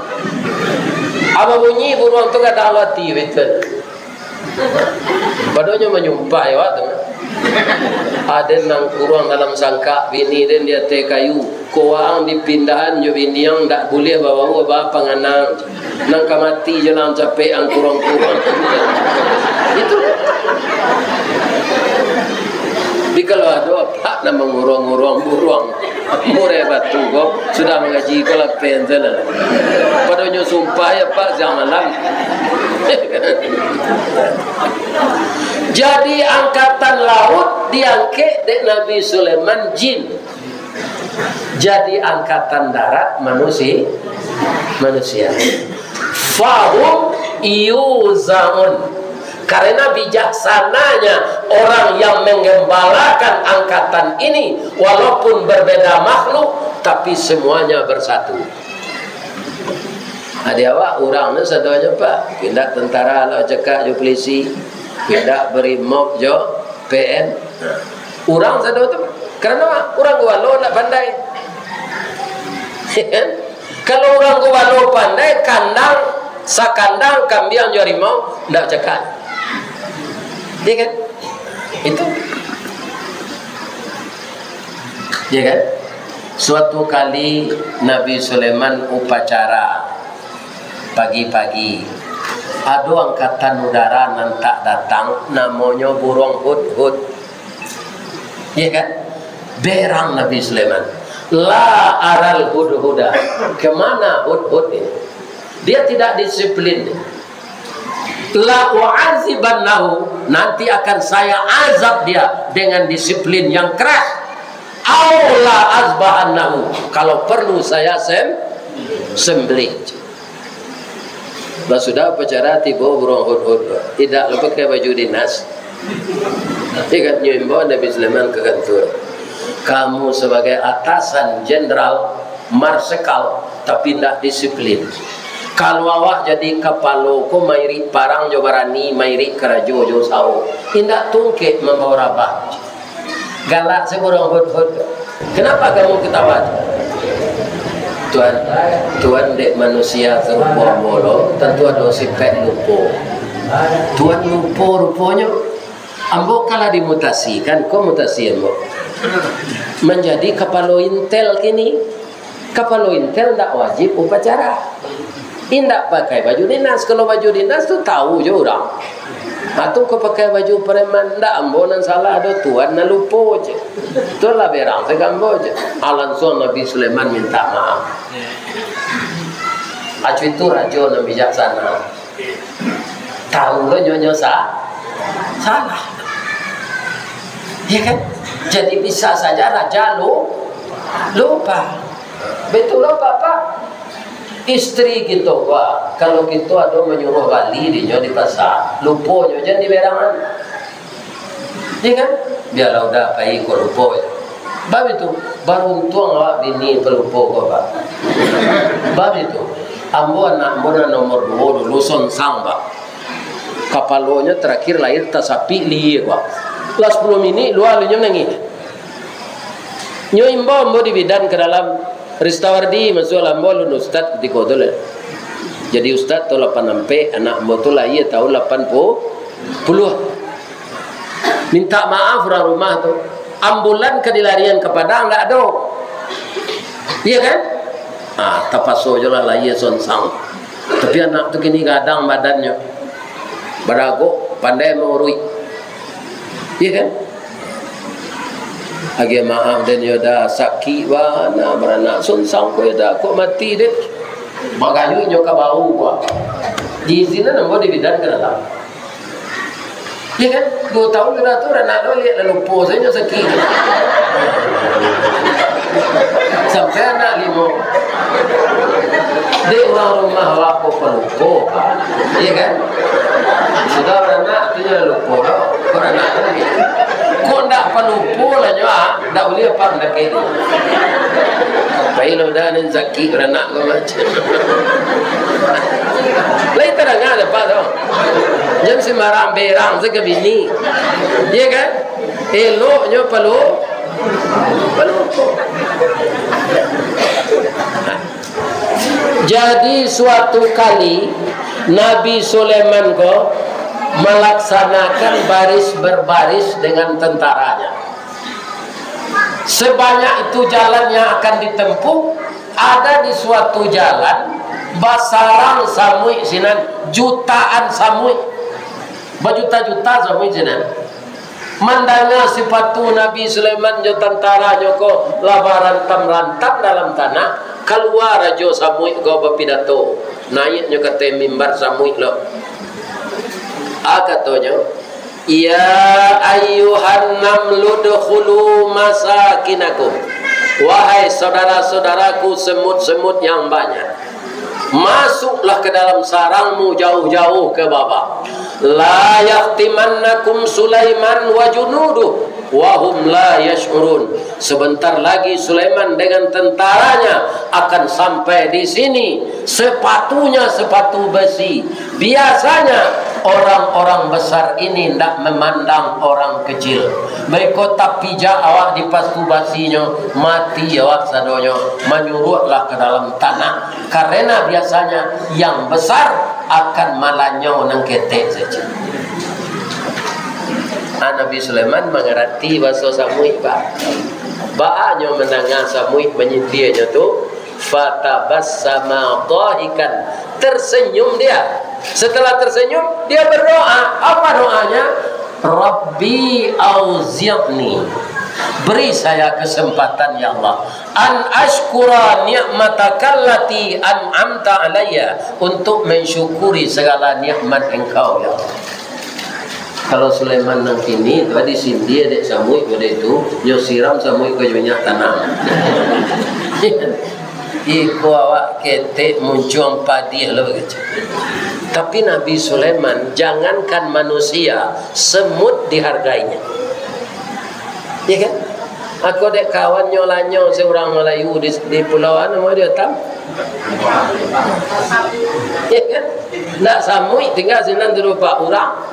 Ah, babunyi buruang tu gadang ati, betul. Padonyo manyumpah awak tu. Aden nan kuruang dalam sangkak, bini den di ateh kayu. Ko waang dipindahan jo bini ang, ndak buliah babao ba panganang. Nan ka mati jo lah ang capek ang kuruang-kuruang. Itu. Tapi kalau ado apak nan manguruang-nguruang buruang, murai batu ko, sudah mangaji ko lah pen salah. Padonyo sumpah ya, Pak, siang malam. Jadi angkatan laut diangkek dek Nabi Sulaiman jin. Jadi angkatan darat manusi-, manusia. Fahum yuzaun. Karena bijaksananya orang yang menggembalakan angkatan ini, walaupun berbeda makhluk, tapi semuanya bersatu. Adi awak, urang tu sadonyo, Pak. Pindah tentara lah cakak jo polisi, pindah brimob jo P N. Nah, urang sado tu. Karano urang gubalo ndak pandai. Kalau urang gubalo pandai, kandang Sakandang kambiang jo harimau, ndak cakak. Iya kan? Itu. Iya kan? Suatu kali Nabi Sulaiman upacara pagi-pagi. Ado angkatan udara nan tak datang, namonyo burung hudhud. Iya kan? Berang Nabi Sulaiman. La aral hudhuda. Kemana hudhud ini? Dia tidak disiplin. La u'azibannahu, nanti akan saya azab dia dengan disiplin yang keras. Au la azbahannahu, kalau perlu saya sem-, sembelih. Lah sudah upacara, tibo burung hudhud, indak lah pakai baju dinas. Inyo imbau Nabi Sulaiman ka kantua. Kamu sebagai atasan jenderal, marsikal, tapi indak disiplin. Kalau awak jadi kapalo ko, mairik parang jo barani, mairik karajo jo usaho. Indak tungkek mambawa rabah. Galak se burung hudhud. Kenapa kamu ketawa? Tuan, Tuan dek manusia sarupo ambo lo, tantu ado sifat lupo. Tuan lupo ruponyo. Ambo kan lah dimutasikan, ko mutasi ambo. Manjadi kapalo intel kini. Kapalo intel ndak wajib upacara. Indak pakai baju dinas. Kalau baju dinas tu tahu jo urang. Ha, tu ko pakai baju preman, ndak ambo nan salah doh, Tuan nan lupo je. Tuan lah berang se ka ambo je. Ah, langsuang Nabi Sulaiman minta maaf. Acu itu rajo nan bijaksana. Tahu lo nyo, nyo sa-, salah. Ya kan? Jadi bisa saja raja lu-, lupa. Betul lo, Bapak? Istri kito, Pak, kalau kito ado manyuruah bali dinyo di pasa, lupo nyo jan diberangan. Iya kan? Bialah udah pai ko lupo. Bab itu, baruntuang awak bini pelupo ko, Pak. Bab itu, ambo anak ambo nan nomor duo dulu sonsang, Pak. Kapalonyo terakhir lahir tasapik lihia, Pak. Lah sepuluh minik, lua alunyo manangih. Nyo imbau ambo di bidan ka dalam, Ristawardi, masuaklah ambo alun ustad kutiko tu lah. Jadi ustad tu lapan ampek, anak ambo tu lahia tahun lapan puluh. Minta maaf urang rumah tu. Ambulan ka dilarian ka Padang, ndak ado. Iya kan? Ah, tapaso jo lah lahia sonsang. Tapi anak tu kini gadang badannyo. Badagok, pandai mauruik. Iya kan? Agiah maaf den yo Da, sakik bana baranak sonsang ko yo Da, kok mati den. Magayu inyo ka bau ko. Di sinan ambo di bidan ka dalam. Iya kan? Duo tahun sudah tu, anak tu liek lah lupo sajo sakik. Sampai anak limo. Dek urang rumah awak ko palupo, Pak. Iya kan? Sudah baranak tu jangan lupo doh. Kok baranak tu lagi. Kok ndak palupo lah nyo, ah? Ndak buliah, Pak, ndak kek. Pai lo Da, nan sakik baranak ko macam. Lai tadanga dek Apak tu. Jan sumbarang berang se ka bini. Iya kan? Eloknyo palu-, palupo. Jadi, suatu kali, Nabi Sulaiman ko malaksanakan baris berbaris dengan tentaranya. Sebanyak itu jalan yang akan ditempuh, ada di suatu jalan, basarang samuik sinan, jutaan samuik. Bajuta-juta samuik sinan. Mandanga sipatu Nabi Sulaiman jo tantaranyo ko lah barantam-rantam dalam tanah, kalua rajo samuik ko bapidato, naiaknyo ka ateh mimbar samuik lo. A, katonyo, "Ya ayyuhan namlu udkhulu masakinakum." Wahai saudara-saudaraku semut-semut yang banyak, masuklah ke dalam sarangmu jauh-jauh ke bawah. La yahtimannakum Sulaiman wa junuduh wa hum la yash'urun. Sebentar lagi Sulaiman dengan tentaranya akan sampai di sini. Sepatunya sepatu besi. Biasanya orang-orang besar ini ndak memandang orang kecil. Baiko tapijak awak di pasu basinyo, mati awak sadonyo, manyuruaklah ke dalam tanah. Karena biasanya yang besar akan malanyau nan ketek sajo. Ah, Nabi Sulaiman mangarati bahaso samuik, Pak. Baa nyo mandanga samuik manyindianyo tu, fatabassama dhahikan, tersenyum dia. Setelah tersenyum, dia berdoa. Apa doanya? "Rabbi auzi'ni." Beri saya kesempatan, ya Allah. "An asykura ni'matakallati an'amta alayya." Untuk mensyukuri segala nikmat Engkau, ya Allah. Kalau Sulaiman nan kini tu, disindia dek samuik model tu, nyo siram samuik ko jo minyak tanah. Iko awak ketek muncuang padiah lo gitu. Tapi Nabi Sulaiman, jangankan manusia, semut dihargainya. Ya kan? Ako dek kawan nyo lanyo seorang Melayu di, di pulau anu, mau dia tam? Ya kan? Ndak samuik tinggal sinan tu dua urang.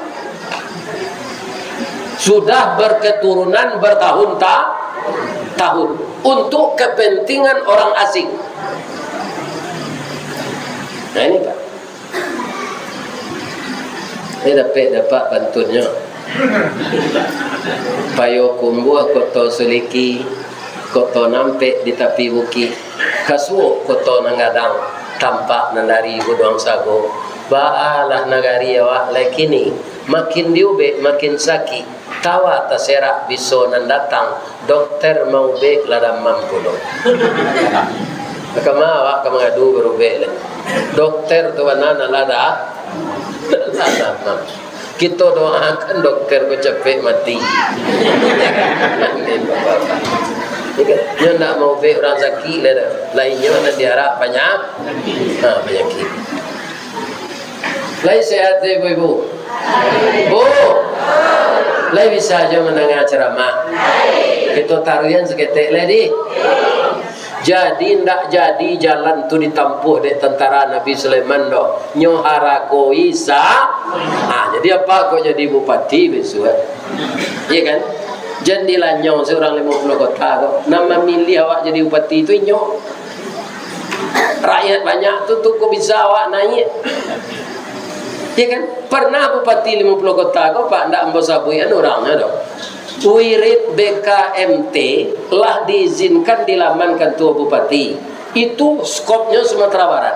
Sudah berketurunan bertahun-ta-, tahun untuk kepentingan orang asing. Nah, ini, Pak. Ini dapek dapat pantunnyo. Payokumbuah Koto Suliki, koto nampek di tapi bukik, kasuok koto nan gadang, tampak nan dari guduang sago. Baalah nagari awak lai kini, makin diubek makin sakik, tawa taserak biso nan datang, dokter maubek lah damam pulo. Kama awak ka mangadu barubek lai. Dokter tu bana nan lah da-, lah damam. Kito doakan dokter ko capek mati. Nyo ndak maubek urang sakik lai doh. Lai nyo nan diarak panya-, ha, panyakik. Lai sehat tu, ibu-ibu? Bu, lai bisa jo mandanga ceramah? Kito taruihan saketek lai, di. Jadi, ndak jadi jalan tu ditampuah dek tantara Nabi Sulaiman doh. Nyo harakoi sa-, ha, jadi apak ko jadi bupati bisuak? Iya kan? Jan dilanyau se urang limo puluah kota ko. Nan mamiliah awak jadi bupati tu inyo. Rakyat banyak tu, tu ko bisa awak naiak. Iya kan? Pernah bupati limo puluah kota ko, Pak, ndak ambo sabuikan urangnyo doh. Wirid B K M T lah diizinkan di laman kantua bupati. Itu skopnyo Sumatera Barat.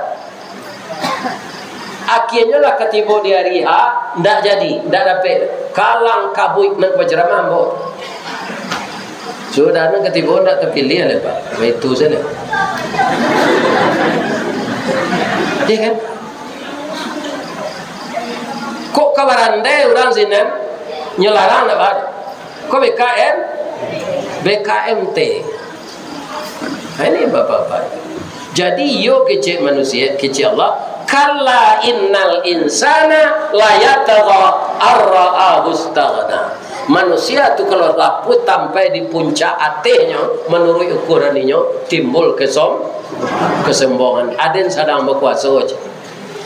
Akhianyo lah katibo di ari H, ndak jadi, ndak dapek. Kalang kabuik nan baceramah ambo. Sudah nan katibo ndak tapiliah lai, Pak. Itu sajo. Iya kan? Kok ka barandai urang sinan, nyo larang ndak, Pak? Ko B K M, B K M T. Nah, ini bapak-bapak. Jadi, iyo kecek manusia, kecek Allah, "Kalla innal insana layatgha arra'ahu istaghna." Manusia tu kalau lapuah sampai di puncak atehnyo, manuruik ukuran inyo, timbul kesom-, kesombongan. Aden sadang bakuaso je.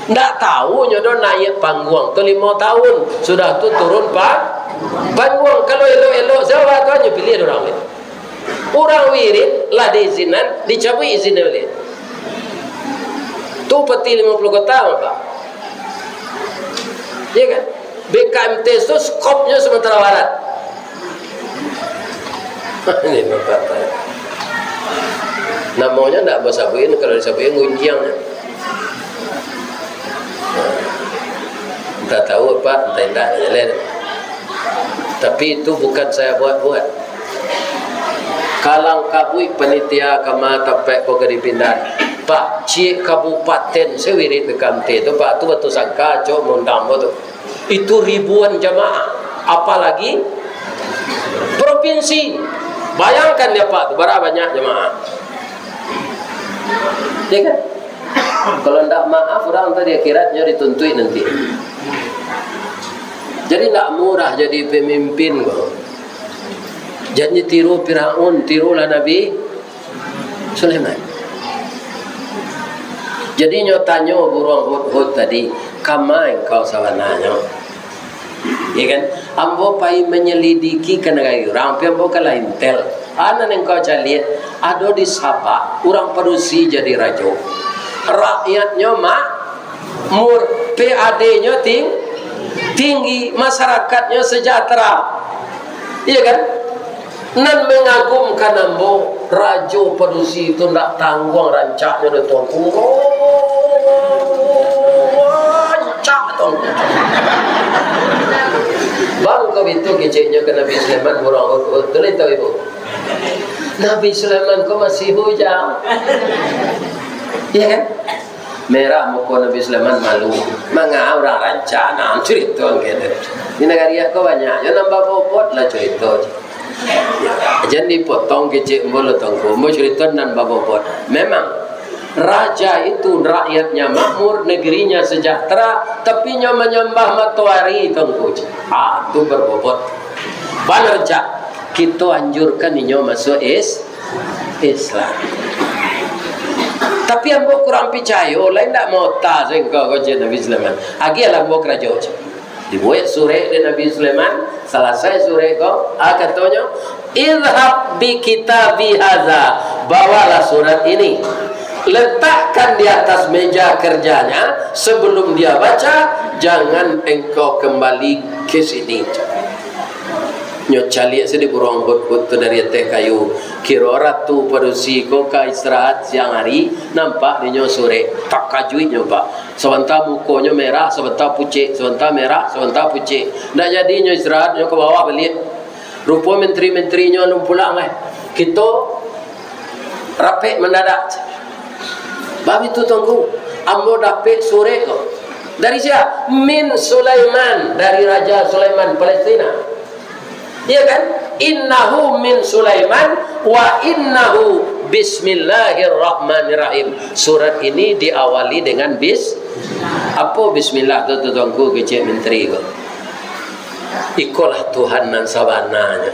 Ndak tahu nyo doh naiak pangguang tu limo tahun, sudah tu turun pa-, pangguang. Kalau elok-elok, sia tu nyo piliah urang lain. Urang wirid lah diizinan, dicabuik izin uleh. Tu peti limo puluah kota, Pak. Iya kan? B K M T tu skopnyo Sumatera Barat. Ini bapak-bapak. Namonyo ndak basabuik, kalau disabuik gunjiang. Entah tahu apa, entah indak, ndak jaleh. Tapi itu bukan saya buat-buat. Kalang kabuik panitia kama tampek ko ka dipindah. Pak, ciek kabupaten sawirid di Kante tu, Pak, tu batusangka, cok, maundang ko tu. Itu ribuan jamaah, apalagi provinsi. Bayangkan ya, Pak, tu bara banyak jamaah. Ya kan? Kalau ndak maaf, urang tu di akhiratnyo dituntuik nanti. Jadi, ndak murah jadi pemimpin ko. Janji tiru Firaun, tirulah Nabi Sulaiman. Jadi, nyo tanyo buruang Hudhud tadi, "Kama engkau sabananyo?" Ya kan? Ambo pai manyalidiki ka nagari urang, pi ambo ka lah intel. Anan engkau caliak, ado di Sabak, urang padusi jadi rajo. Rakyatnyo makmur. P A D-nyo ting-, tinggi, masyarakatnyo sejahtera. Iya kan? Nan mengagumkan ambo, rajo padusi tu ndak tangguang rancaknyo doh, Tuanku. Rancak, Tuanku. Bang, kok bitu keceknyo ka Nabi Sulaiman, buruang Hudhud. Tulis tahu ibu. Nabi Sulaiman ko masih bujang. Iya kan? Merah muko Nabi Sulaiman, malu. Manga urang rancak, nah, curito angke tu. Di nagari ko banyak, yo nambah bobot lah curito. Jan dipotong kecek ambo lo, Tuanku. Ambo curito nan babobot. Memang, raja itu rakyatnya makmur, negerinya sejahtera, tapi nyo manyambah matoari, Tuanku. Ah, tu berbobot. Bana rancak. Kito anjurkan inyo masuak is-, Islam. Tapi ambo kurang picayo, lai ndak maota sengko ko, cek Nabi Sulaiman. Agiahlah ambo karajo, cek. Dibuek surek dek Nabi Sulaiman, salasai surek ko, ah, katonyo, "Idhab bi kitabi hadza, bawalah surat ini. Letakkan di atas meja kerjanya, sebelum dia baca, jangan engkau kembali ke sini." Nyo caliak sajo buruang Hudhud tu dari ateh kayu. Kiro ratu padusi ko ka istirahat siang hari, nampak dinyo surek. Takajuik nyo, Pak. Sabanta mukonyo merah, sabanta pucek, sabanta merah, sabanta pucek. Ndak jadi nyo istirahat, nyo ka bawah baliak. Rupo menteri-menterinyo alun pulang lai. Kito rapek mandadak. Baitu, Tuanku, ambo dapek surek ko. Dari sia? Min Sulaiman, dari Raja Sulaiman Palestina. Iya kan? "Innahu min Sulaiman wa innahu bismillahirrahmanirrahim." Surat ini diawali dengan bis-, apo bismillah tu, Tuanku, kecek menteri ko? "Ikolah Tuhan nan sabananyo."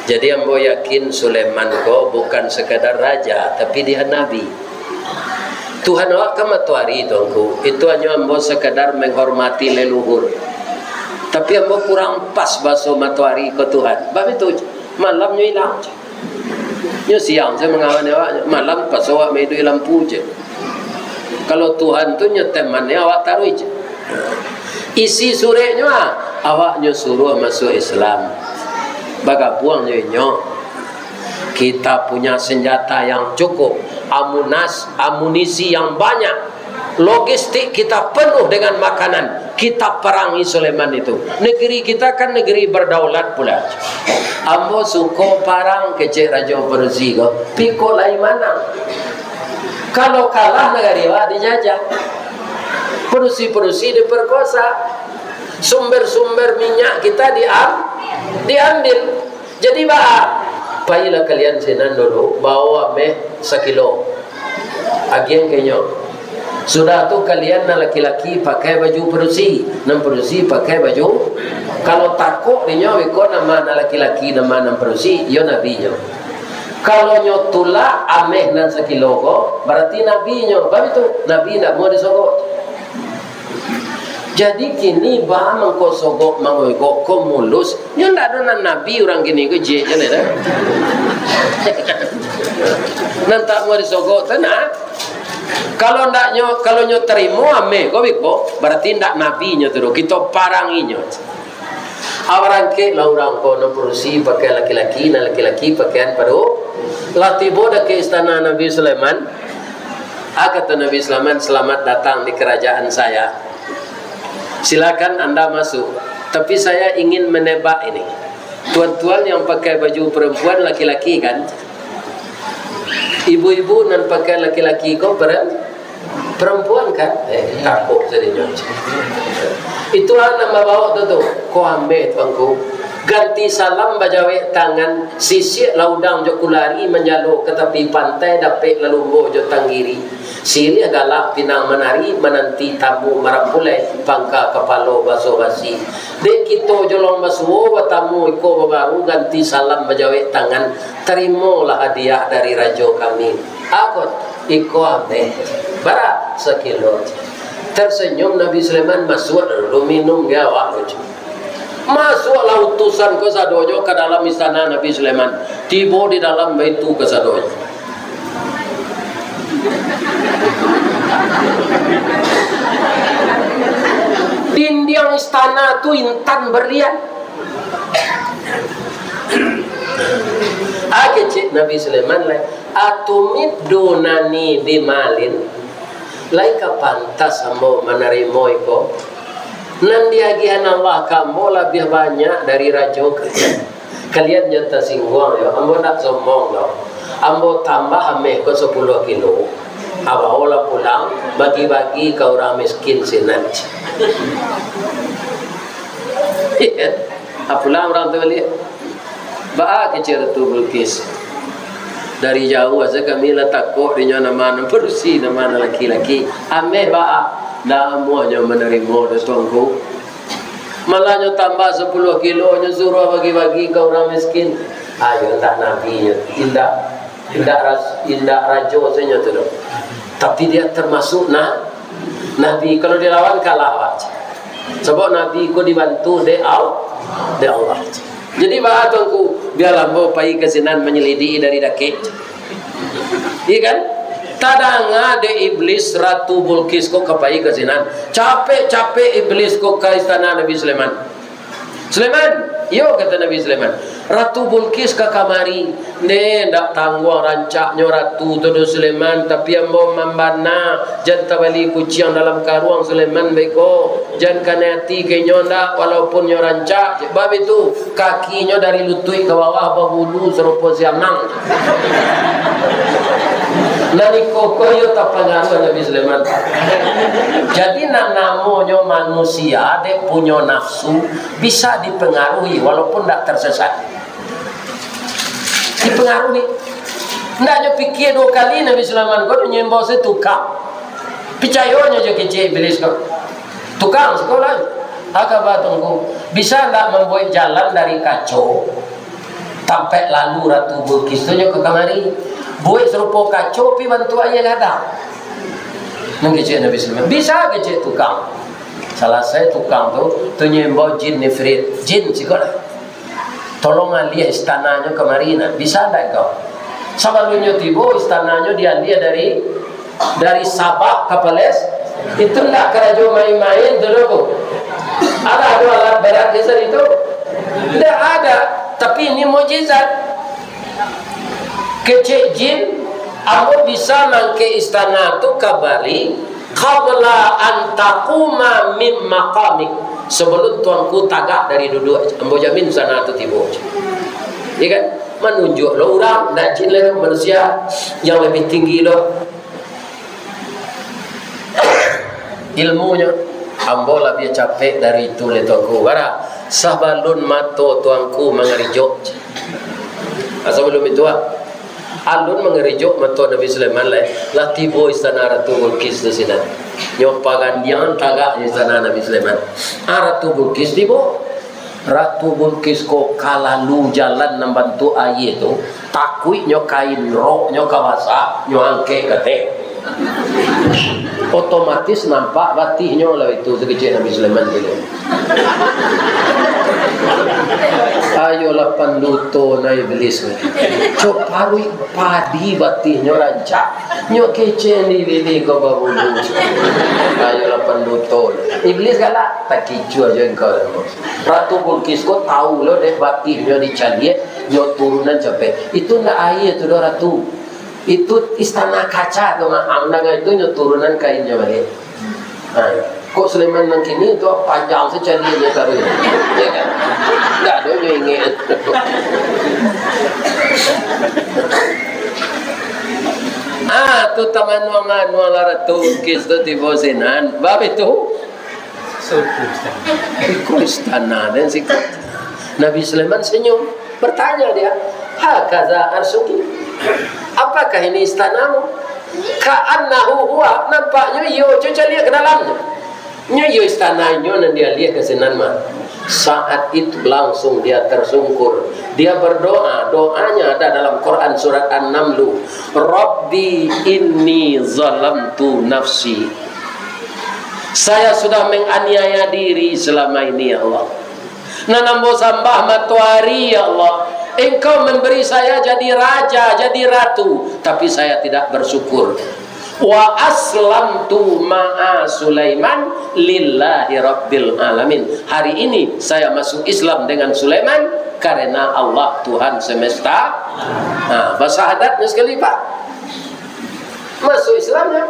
Jadi, ambo yakin Sulaiman ko bukan sekadar raja, tapi dia nabi. Tuhan awak kan matoari, Tuanku. Itu hanyo ambo sakadar menghormati leluhur. Tapi ambo kurang pas baso matoari ko Tuhan. Baitu, malamnyo ilang. Nyo siang sajo mangawan awak, malam pas awak maiduik lampu, cek. Kalau Tuhan tu nyo teman, awak taruih, cek. Isi sureknyo, ah, awak nyo suruah masuak Islam. Bagabuang jo inyo. Kita punya senjata yang cukup, amunas-, amunisi yang banyak, logistik kita penuh dengan makanan. Kita perangi Sulaiman itu. Negeri kita kan negeri berdaulat pula. Ambo suko parang, kecek Rajo Padusi ko. Piko lai manang. Kalau kalah, nagari awak dijajah. Padusi-padusi diperkosa. Sumber-sumber minyak kita diam-, diambil. Jadi, baa, pailah kalian sinan dulu, bawa ameh sakilo. Agiah ka inyo. Sudah tu, kalian nan laki-laki pakai baju padusi, nan padusi pakai baju. Kalau takok dinyo, beko nama nan laki-laki, nama nan padusi, iyo nabinyo. Kalau nyo tulak ameh nan sakilo ko, barati nabinyo. Baitu, nabi ndak mau disogok. Jadi kini, baa mangko sogok mangogok ko mulus. Nyo ndak ado nan nabi urang kini ko, jek je lah dah. Nan tak mau disogok tu nah. Kalau ndak nyo, kalau nyo tarimo ameh ko beko, barati ndak nabi nyo tu doh. Kito parangi nyo. Awarangkek lah urang ko, nan padusi pakai laki-laki, nan laki-laki pakaian padu. Lah tibo dah ka istana Nabi Sulaiman. Ah, kata Nabi Sulaiman, "Selamat datang di kerajaan saya. Silakan anda masuk. Tapi saya ingin menebak ini. Tuan-tuan yang pakai baju perempuan laki-laki kan? Ibu-ibu nan pakai laki-laki ko peren-, perempuan kan?" Eh, takok sadinyo. Itu anak babaok tu, tu. Ko ameh, Tuanku. Ganti salam bajawek tangan, sisiak laudang jo kulari manjalo ka tapi pantai dapek lalumbo jo tanggiri. Silih galak pinang manari mananti tamu marampulai pangka kapalo baso basi. Dek kito jolong basuo batamu iko babaru ganti salam bajawek tangan, tarimolah hadiah dari rajo kami. Ako, iko ameh. Bara sakilo. Tersenyum Nabi Sulaiman, masuak dulu minum ge awak tu. Masuaklah utusan kasadonyo ka dalam istana Nabi Sulaiman. Tibo di dalam baitu kasadonyo. istana tu intan berlian. Ah, kecek Nabi Sulaiman lai, "Atumiddunani bimalin, lai ka pantas ambo manarimo iko? Nan diagiahan Allah ka ambo labiah banyak dari rajo kalian. Kalian jan tasingguang yo, ambo ndak sombong doh. Ambo tambah ameh ko sapuluah kilo. Abaolah pulang, bagi-bagi ka urang miskin sinan." Ah, pulang urang tu baliak. Baa kecek Ratu Bulkis. Dari jauah sajo kami lah takok dinyo nama nan padusi, nama nan laki-laki. Ameh baa, ndak amuahnyo manarimo doh Tuanku. Malah nyo tambah sapuluah kilo, nyo suruah bagi-bagi ka urang miskin. Ayo, indak nabi nyo, indak, indak ras-, indak rajo sajo nyo tu doh. Tapi dia termasuk na-, nabi. Kalau dilawan, kalah awak. Sabab nabi ko dibantu dek Al-, dek Allah. Jadi, baa Tuanku, bialah ambo pai ka sinan manyalidiki dari dakek. Iya kan? Tadanga dek Iblis, Ratu Bulkis ko ka pai ka sinan. Capek-capek Iblis ko ka istana Nabi Sulaiman. "Sulaiman, iyo," kato Nabi Sulaiman. "Ratu Bulkis ka kamari." "Ndeh, ndak tangguang rancaknyo Ratu tu doh, Sulaiman, tapi ambo mambana, jan tabali kuciang dalam karuang, Sulaiman, beko. Jan kanai ati ka inyo ndak, walaupun nyo rancak." Bab itu, kakinyo dari lutuik ka bawah babulu sarupo siamang. Nan iko ko iyo tapangaruah Nabi Sulaiman. Jadi, nan namonyo manusia, dek punyo nafsu, bisa dipengaruhi walaupun ndak tersesat. Dipengaruhi. Ndak nyo pikia duo kali Nabi Sulaiman ko, nyo imbau se tukang. Picayo nyo jo kecek Iblis ko. Tukang siko lai. Aka ba Tuanku, bisa ndak mambuek jalan dari kaco, tampek lalu Ratu Bulkis tu nyo ka kamari? Buek sarupo kaco, pi bantuak aia gadang. Nan kecek Nabi Sulaiman, bisa kecek tukang. Salasai tukang tu, tu nyo imbau jin ifrit. Jin siko lai. Tolong aliah istananyo kamari, nah. Bisa ndak engkau? Sabalunnyo tibo, istananyo dialiah dari, dari Sabak ka Pales. Itu ndak karajo main-main tu doh, Bu. Ada, ada alat berat di situ? Ndak ada. Tapi ini mukjizat. Kecek jin, ambo bisa mangkek istana tu kabari, qabla an taquma min maqamik, sabalun tuanku tagak dari duduak, ambo jamin istana tu tibo. Iya kan? Manunjuak lo urang, ndak jin lai, manusia yang lebih tinggi lo. Ilmunyo, ambo labiah capek dari itu lai tuanku. Bara, sabalun mato tuanku mangarijok. Ah, sabalun itu, ah. Alun mangarijok mato Nabi Sulaiman lai, lah tibo istana Ratu Bulkis tu sinan. Nyo pagandiang tagak istana Nabi Sulaiman. Ah, Ratu Bulkis tibo. Ratu Bulkis ko ka lalu jalan nan bantuak aia tu, takuik nyo kain roknyo ka basah, nyo angkek ka ateh. Otomatis nampak batihnyo lah itu, sakecek Nabi Sulaiman tu. Ayolah panduto na Iblis. Cok paruik padi batihnyo rancak. Nyo kecek di bini ko babulu. Ayolah panduto. Iblis galak, takicuah jo engkau. Ratu Bulkis ko tau lo dek batihnyo dicaliak, nyo turunan capek. Itu ndak aia tu doh, Ratu. Itu istana kaca tu, maaf, nan itu nyo turunan kainnyo baliak. Ha, kok Sulaiman nan kini tu panjang se caliaknyo taruih. Ya kan? Ndak ado nyo ingek. Ah, tu tamanuang-manuang lah Ratu Bulkis tu tibo sinan. Bab itu. Iko istana den siko. Nabi Sulaiman senyum. Bertanya dia, "Hakaza arsyuki? Apakah ini istanamu?" "Ka'annahu huwa." Nampaknyo iyo, cubo caliak ka dalamnyo. Nyo iyo istananyo nan dialiah ka sinan mah. Saat itu langsung dia tersungkur. Dia berdoa, doanya ada dalam Quran surat An-Namlu, "Rabbi inni zalamtu nafsi." Saya sudah menganiaya diri selama ini, ya Allah. Nan ambo sambah matoari, ya Allah. Engkau memberi saya jadi raja, jadi ratu, tapi saya tidak bersyukur. "Wa aslamtu ma'a Sulaiman lillahi rabbil alamin." Hari ini saya masuk Islam dengan Sulaiman karena Allah, Tuhan semesta. Nah, basahadatnya sekali, Pak. Masuk Islamnya.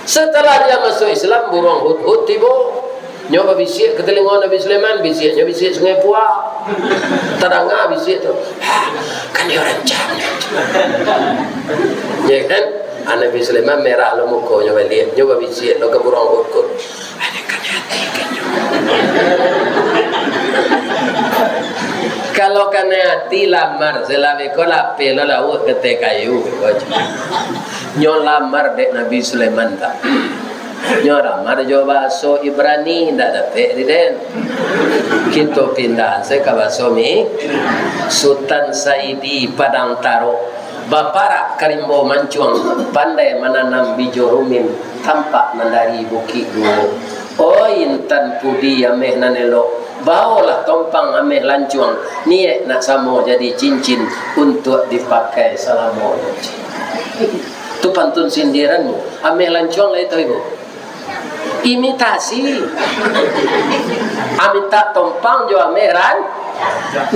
Setelah dia masuk Islam, buruang hudhud tibo. Nyo babisiak ka talingo Nabi Sulaiman, bisiaknyo bisiak Sungai Puak. Tadanga bisiak tu, "Hah, kan dia rancak." Ya kan? Ah, Nabi Sulaiman merah lo mukonyo baliak. Nyo babisiak lo ka buruang hudhud. Ada kanai ati kan nyo. Kalau kanai ati, lamar, salamo ko lapeh lo lauak ka ateh kayu. Nyo lamar dek Nabi Sulaiman tu. Nyo lamar jo bahaso Ibrani, ndak dapek di den. Kito pindah se ka bahaso Mi. Sutan Saidi Padang Taro, baparak ka rimbo mancuang, pandai mananam bijo rumin, tampak nan dari Bukik Duo. Oi intan pudi ameh nan elok, baolah tompang ameh lancuang, niaik nak samo jadi cincin, untuak dipakai salamo. Tu pantun sindirannyo. Ameh lancuang lai tahu, Ibu? Imitasi. Amintak tompang jo ameh ran-,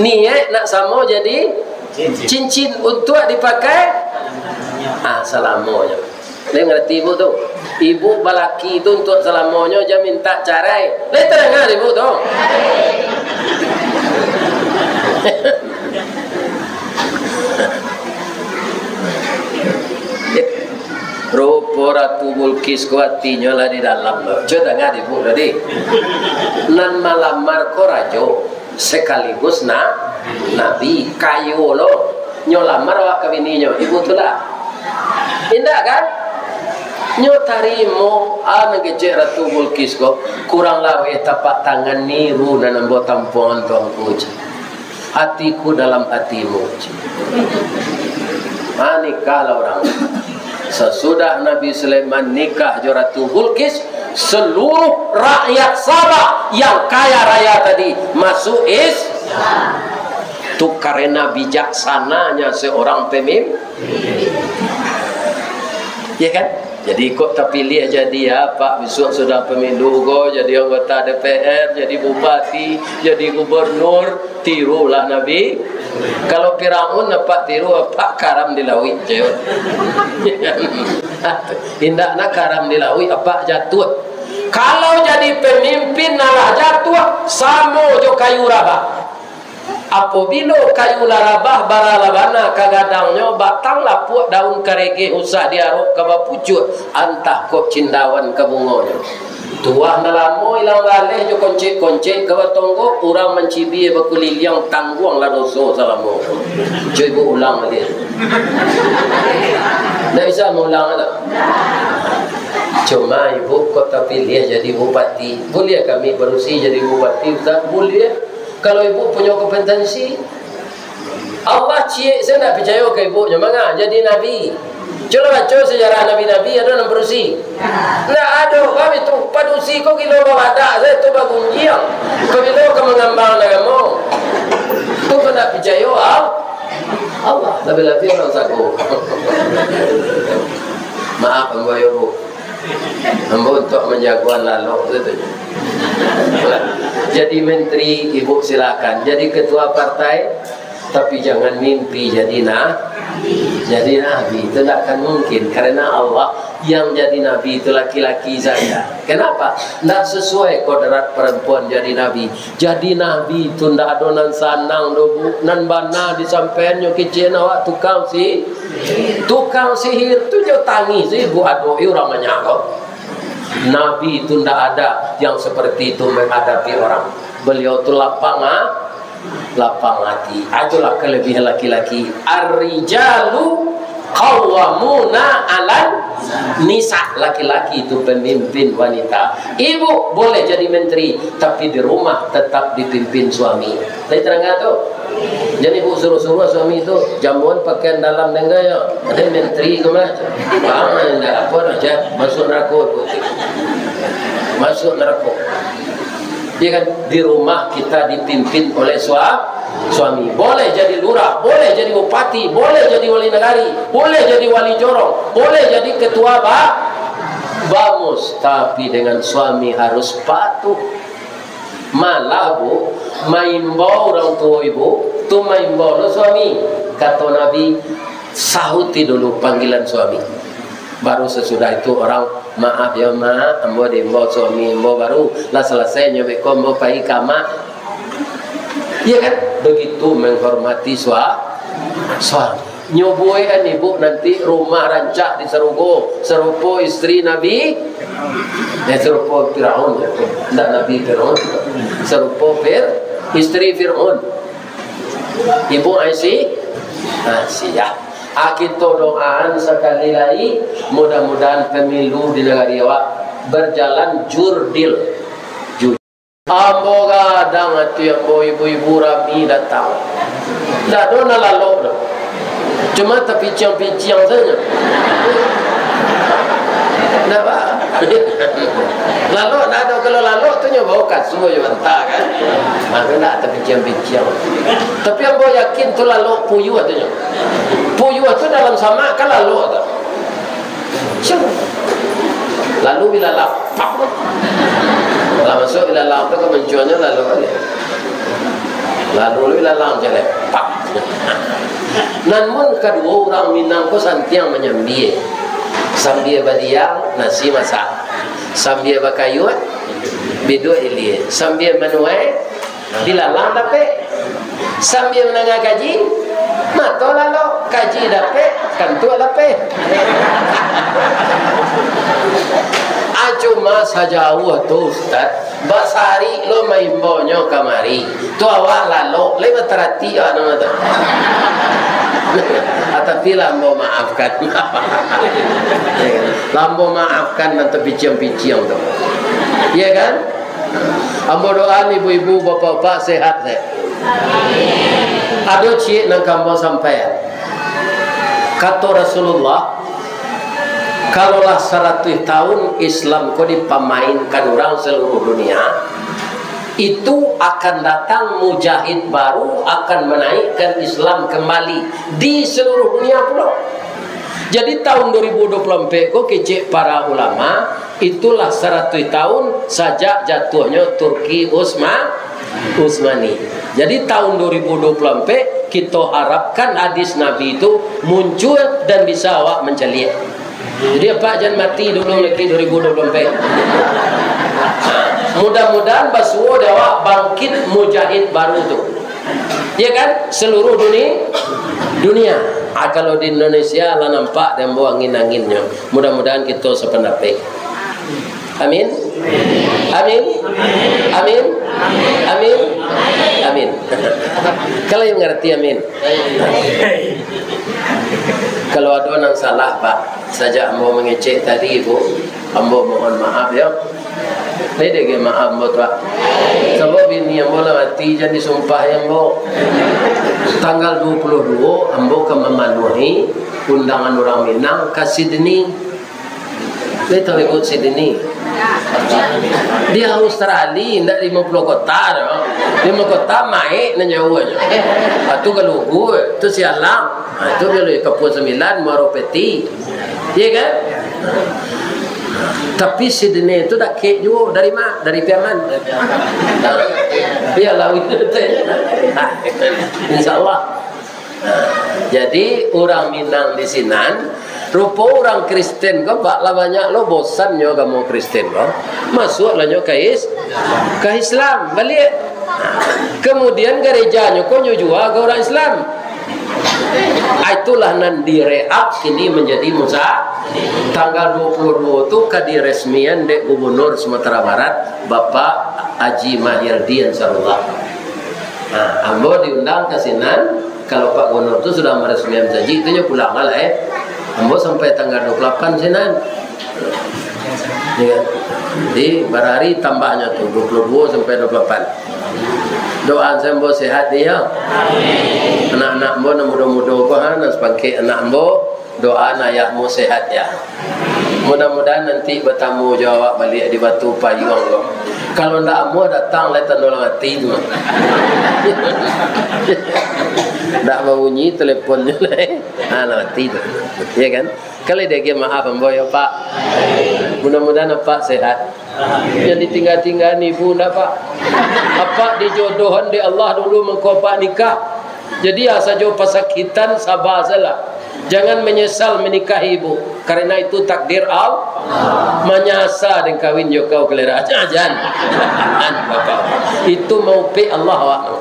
niaik nak samo jadi cincin untuak dipakai, ah, salamonyo. Lai ngarati Ibu tu? Ibu balaki tu untuak salamonyo, jan mintak carai. Lai tadanga Ibu tu? Rupo Ratu Bulkis ko atinyo lah di dalam lo. Cubo danga dek Ibu tadi. Nan malamar ko rajo, sakaligus na-, nabi, kayo lo. Nyo lamar awak ka bininyo, Ibu tu lah. Indak kan? Nyo tarimo, ah, nan kecek Ratu Bulkis ko, kurang laweh tapak tangan niru nan ambo tampuangan Tuanku, cek. Hatiku dalam hatimu. Ha, nikahlah urang. Sasudah Nabi Sulaiman nikah jo Ratu Bulkis, saluruah rakyat Sabah yang kaya raya tadi masuk Islam. Tu karena bijaksananya seorang pemimpin. Ya kan? Jadi, kok tapiliah jadi apak, bisuak sudah pemilu ko, jadi anggota D P R, jadi bupati, jadi gubernur, tirulah Nabi. Kalau Firaun, apak tiru, apak karam di lauik, cewek. Indak nak karam di lauik, apak jatuah. Kalau jadi pemimpin, nan lah jatuah, samo jo kayu rabah. Apabilo kayu lah rabah, bara lah bana ka gadangnyo, batang lapuak, daun karegeh, usah diarok ka bapucuak, antah kok cindawan ka bungonyo. Tuah nan lamo ilang baleh jo koncek-koncek ka batonggo, urang mancibia bakuliliang, tangguanglah doso salamo. Cubo Ibu ulang baliak. Ndak bisa maulang lah. Cuma Ibu kok tapiliah jadi bupati, buliah kami barusi jadi bupati, Ustaz? Buliah. Kalau Ibu punyo kompetensi, Allah ciek se ndak picayo ka Ibu nyo manga jadi nabi. Cubolah baco sejarah nabi-nabi, ado nan padusi? Ndak ado, babi tu. Padusi ko gilo babadak se tu, bagunjiang. Pabilo ka mangambang agamo? Tu ko ndak picayo, ah? Allah, labiah-labiah urang sago. Maaf, ambo yo, Bu. Ambo untuak manjagoan lalok tu, tu. Jadi menteri, Ibu silakan. Jadi ketua partai, tapi jangan mimpi jadi na-, jadi nabi. Itu ndak akan mungkin. Karena Allah, yang jadi nabi itu laki-laki saja. Kenapa? Ndak sesuai kodrat perempuan jadi nabi. Jadi nabi tu ndak ado nan sanang doh, Bu. Nan bana disampaiannyo kecek awak tukang si-, tukang sihir tu jo tangih se, Bu, adok-i urang banyak ko. Nabi tu ndak ada yang seperti itu menghadapi orang. Beliau tu lapang, ah, lapang hati. Itulah kelebihan laki-laki. Ar-rijalu qawwamuna 'alan nisa. Laki-laki itu pemimpin wanita. Ibu boleh jadi menteri, tapi di rumah tetap dipimpin suami. Lai tadanga tu? Jan Ibu suruah-suruah suami tu, jamuan pakaian dalam dengga yo. Ado menteri tu mah. Bang, ndak apo doh, Jat. Masuk nerako tu. Masuk nerako. Ya kan? Di rumah kita dipimpin oleh sua-, suami. Boleh jadi lurah, boleh jadi bupati, boleh jadi wali nagari, boleh jadi wali jorong, boleh jadi ketua ba-, bamus. Tapi dengan suami harus patuh. Malah, Bu, maimbau urang tuo ibu, tu maimbau lo suami. Kato Nabi, "Sahuti dulu panggilan suami." Baru sasudah itu orang, "Maaf yo, Mak, ambo diimbau suami ambo baru, lah salasai nyo beko ambo pai ka Mak." Iya kan? Begitu menghormati sua-, suami. Nyo buekan ibu nanti rumah rancak di sarugo, sarupo isteri Nabi, eh, sarupo Firaun, ndak Nabi Firaun, sarupo Fir-, isteri Firaun. Ibu Aisy-, Aisyah. Ah, kito doaan sakali lai, mudah-mudahan pemilu di nagari awak berjalan jurdil. Ju-, ambo gadang ati ambo, ibu-ibu rami datang. Ndak ado nan lalok doh. Cuma tapiciang-piciang sajo. Ndak, Pak? Lalok ndak ado. Kalau lalok tu nyo bao kasua jo bantal kan. Mako ndak tapiciang-piciang. Tapi ambo yakin tu lalok puyuah tu nyo. Puyuah tu dalam samak kan lalok tu. Lalu bilalang, pak. Lah masuak bilalang tu ka mancuanyo, lalu baliak. Lalu bilalang jaleh, pak. Nan mun kaduo urang Minang ko santiang manyambia. Sambia badiang, nasi masak. Sambia bakayuik, biduak ilia. Sambia manuai, bilalang dapek. Sambia mandanga kaji, mato lalok, kaji dapek, kantuak lapeh. Ah, cuma sajauah tu, Ustaz, basari lo maimbaunyo kamari. Tu awak lalok, lai bataratik awak namo tu. Ah, tapi lah ambo maafkan. Lah ambo maafkan nan tapiciang-piciang tu. Iya kan? Ambo doaan ibu-ibu, bapak-bapak sehat, sehat. Ado ciek nan ka ambo sampaian. Kato Rasulullah, "Kalau lah saratuih tahun Islam ko dipamainkan urang saluruh dunia, itu akan datang mujahid baru, akan manaikkan Islam kembali di saluruh dunia pulo." Jadi, tahun dua ribu dua puluh ampek ko, kecek para ulama, itulah saratuih tahun sajak jatuahnyo Turki Usma-, Utsmani. Jadi, tahun dua ribu dua puluh ampek, kito harapkan hadis Nabi itu muncul dan bisa awak mancaliak. Jadi, apak jan mati dulu lagi dua ribu dua puluh ampek. Mudah-mudahan basuo dek awak bangkit mujahid baru tu. Ya kan? Seluruh duni-, dunia. Ah, kalau di Indonesia lah nampak dek ambo angin-anginnyo. Mudah-mudahan kito sapandapek. Amin. Amin. Amin. Amin. Amin. Kalau yang ngerti, amin. Kalau ado nan salah, Pak, sajak ambo mangecek tadi, Bu, ambo mohon maaf, yo. Lai dek maaf ambo tu, Pak. Sabab bini ambo lah mati, jan disumpahi ambo. Tanggal dua puluh dua, ambo ka mamanuahi undangan urang Minang ka Sydney. Lai tahu iko Sydney? Di Australia, indak limo puluah kota doh. Limo kota maek nan jauah nyo. Ah, tu Galugu, tu Sialang. Ah, tu Galugu, Kapuang Sambilan, Muaro Peti. Iya kan? Tapi Sydney tu dakek juo. Dari ma? Dari Piaman. Iya, laut. Insya Allah. Nah, jadi urang Minang di sinan, rupo urang Kristen ko, Pak, lah banyak lo bosan nyo agamo Kristen ko, masuak lah nyo ka Is-, ka Islam baliak. Nah, kemudian garejanyo ko nyo jua ka urang Islam. Ah, itulah nan direhab kini manjadi musa-, tanggal dua puluh dua tu ka diresmian dek Gubernur Sumatera Barat, Bapak Haji Mahyeldi Ansarullah. Nah, ambo diundang ka sinan. Kalau Pak Gubernur tu sudah maresmian janji, itu nyo pulang lah, eh. Ambo sampai tanggal dua puluh lapan sinan. Ya kan? Jadi, barari tambahnyo tu, dua puluh dua sampai dua puluh lapan. Doaan sajo ambo sehat ni, ya. Anak-anak ambo nan mudo-mudo ko, ha, nan sapangkek anak ambo, Doa nak ayahmu sehat, ya. Mudah-mudahan nanti batamu jo awak baliak di Batu Payuang ko. Kalau ndak amuah datang lai tando lah mati tu. Ndak babunyi teleponnyo lai. Ha, lah mati tu. Ya kan? Kalau dia maaf ambo yo, Pak. Mudah-mudahan Apak sehat. Yang ditingga-tingga ni ibu ndak, Pak. Apak dijodohan dek Allah dulu mangko Apak nikah. Jadi, ah, sajo pasakitan, saba sajolah. Jangan menyesal menikahi ibu, karena itu takdir Allah. Manyasa den kawin jo kau, kalera. Jan. Jan, Bapak. Itu maupik Allah awak tu.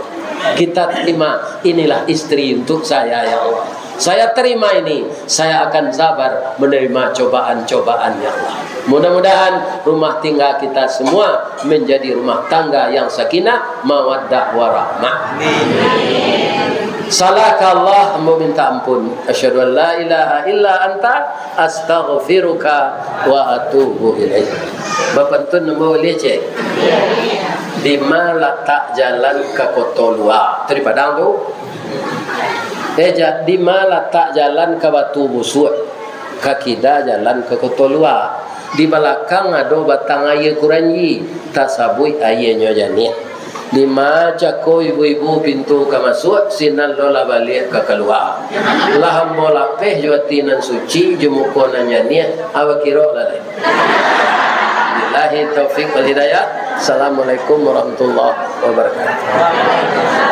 Kita terima, inilah istri untuk saya, ya Allah. Saya terima ini, saya akan sabar menerima cobaan-cobaan, ya Allah. Mudah-mudahan rumah tinggal kita semua menjadi rumah tangga yang sakinah, mawaddah, warahmah. Salah ka Allah, ambo minta ampun. Asyhadu an la ilaha illa anta, astaghfiruka wa atubu ilaik. Bapantun ambo boleh, cek? Di ma latak jalan ka Koto Lua? Tu di Padang tu. Eh, ja-, di ma latak jalan ka Batu Busuak? Ka kida jalan ka Koto Lua. Di balakang ado batang aia kuranji, tasabuik aianyo janiah. Di ma cako ibu-ibu pintu ka masuak, sinan lo lah baliak ka kalua. Lah ambo lapeh jo ati nan suci, jo muko nan janiah, awa kirok lah lai. Billahi taufik wal hidayah. Assalamualaikum warahmatullahi wabarakatuh.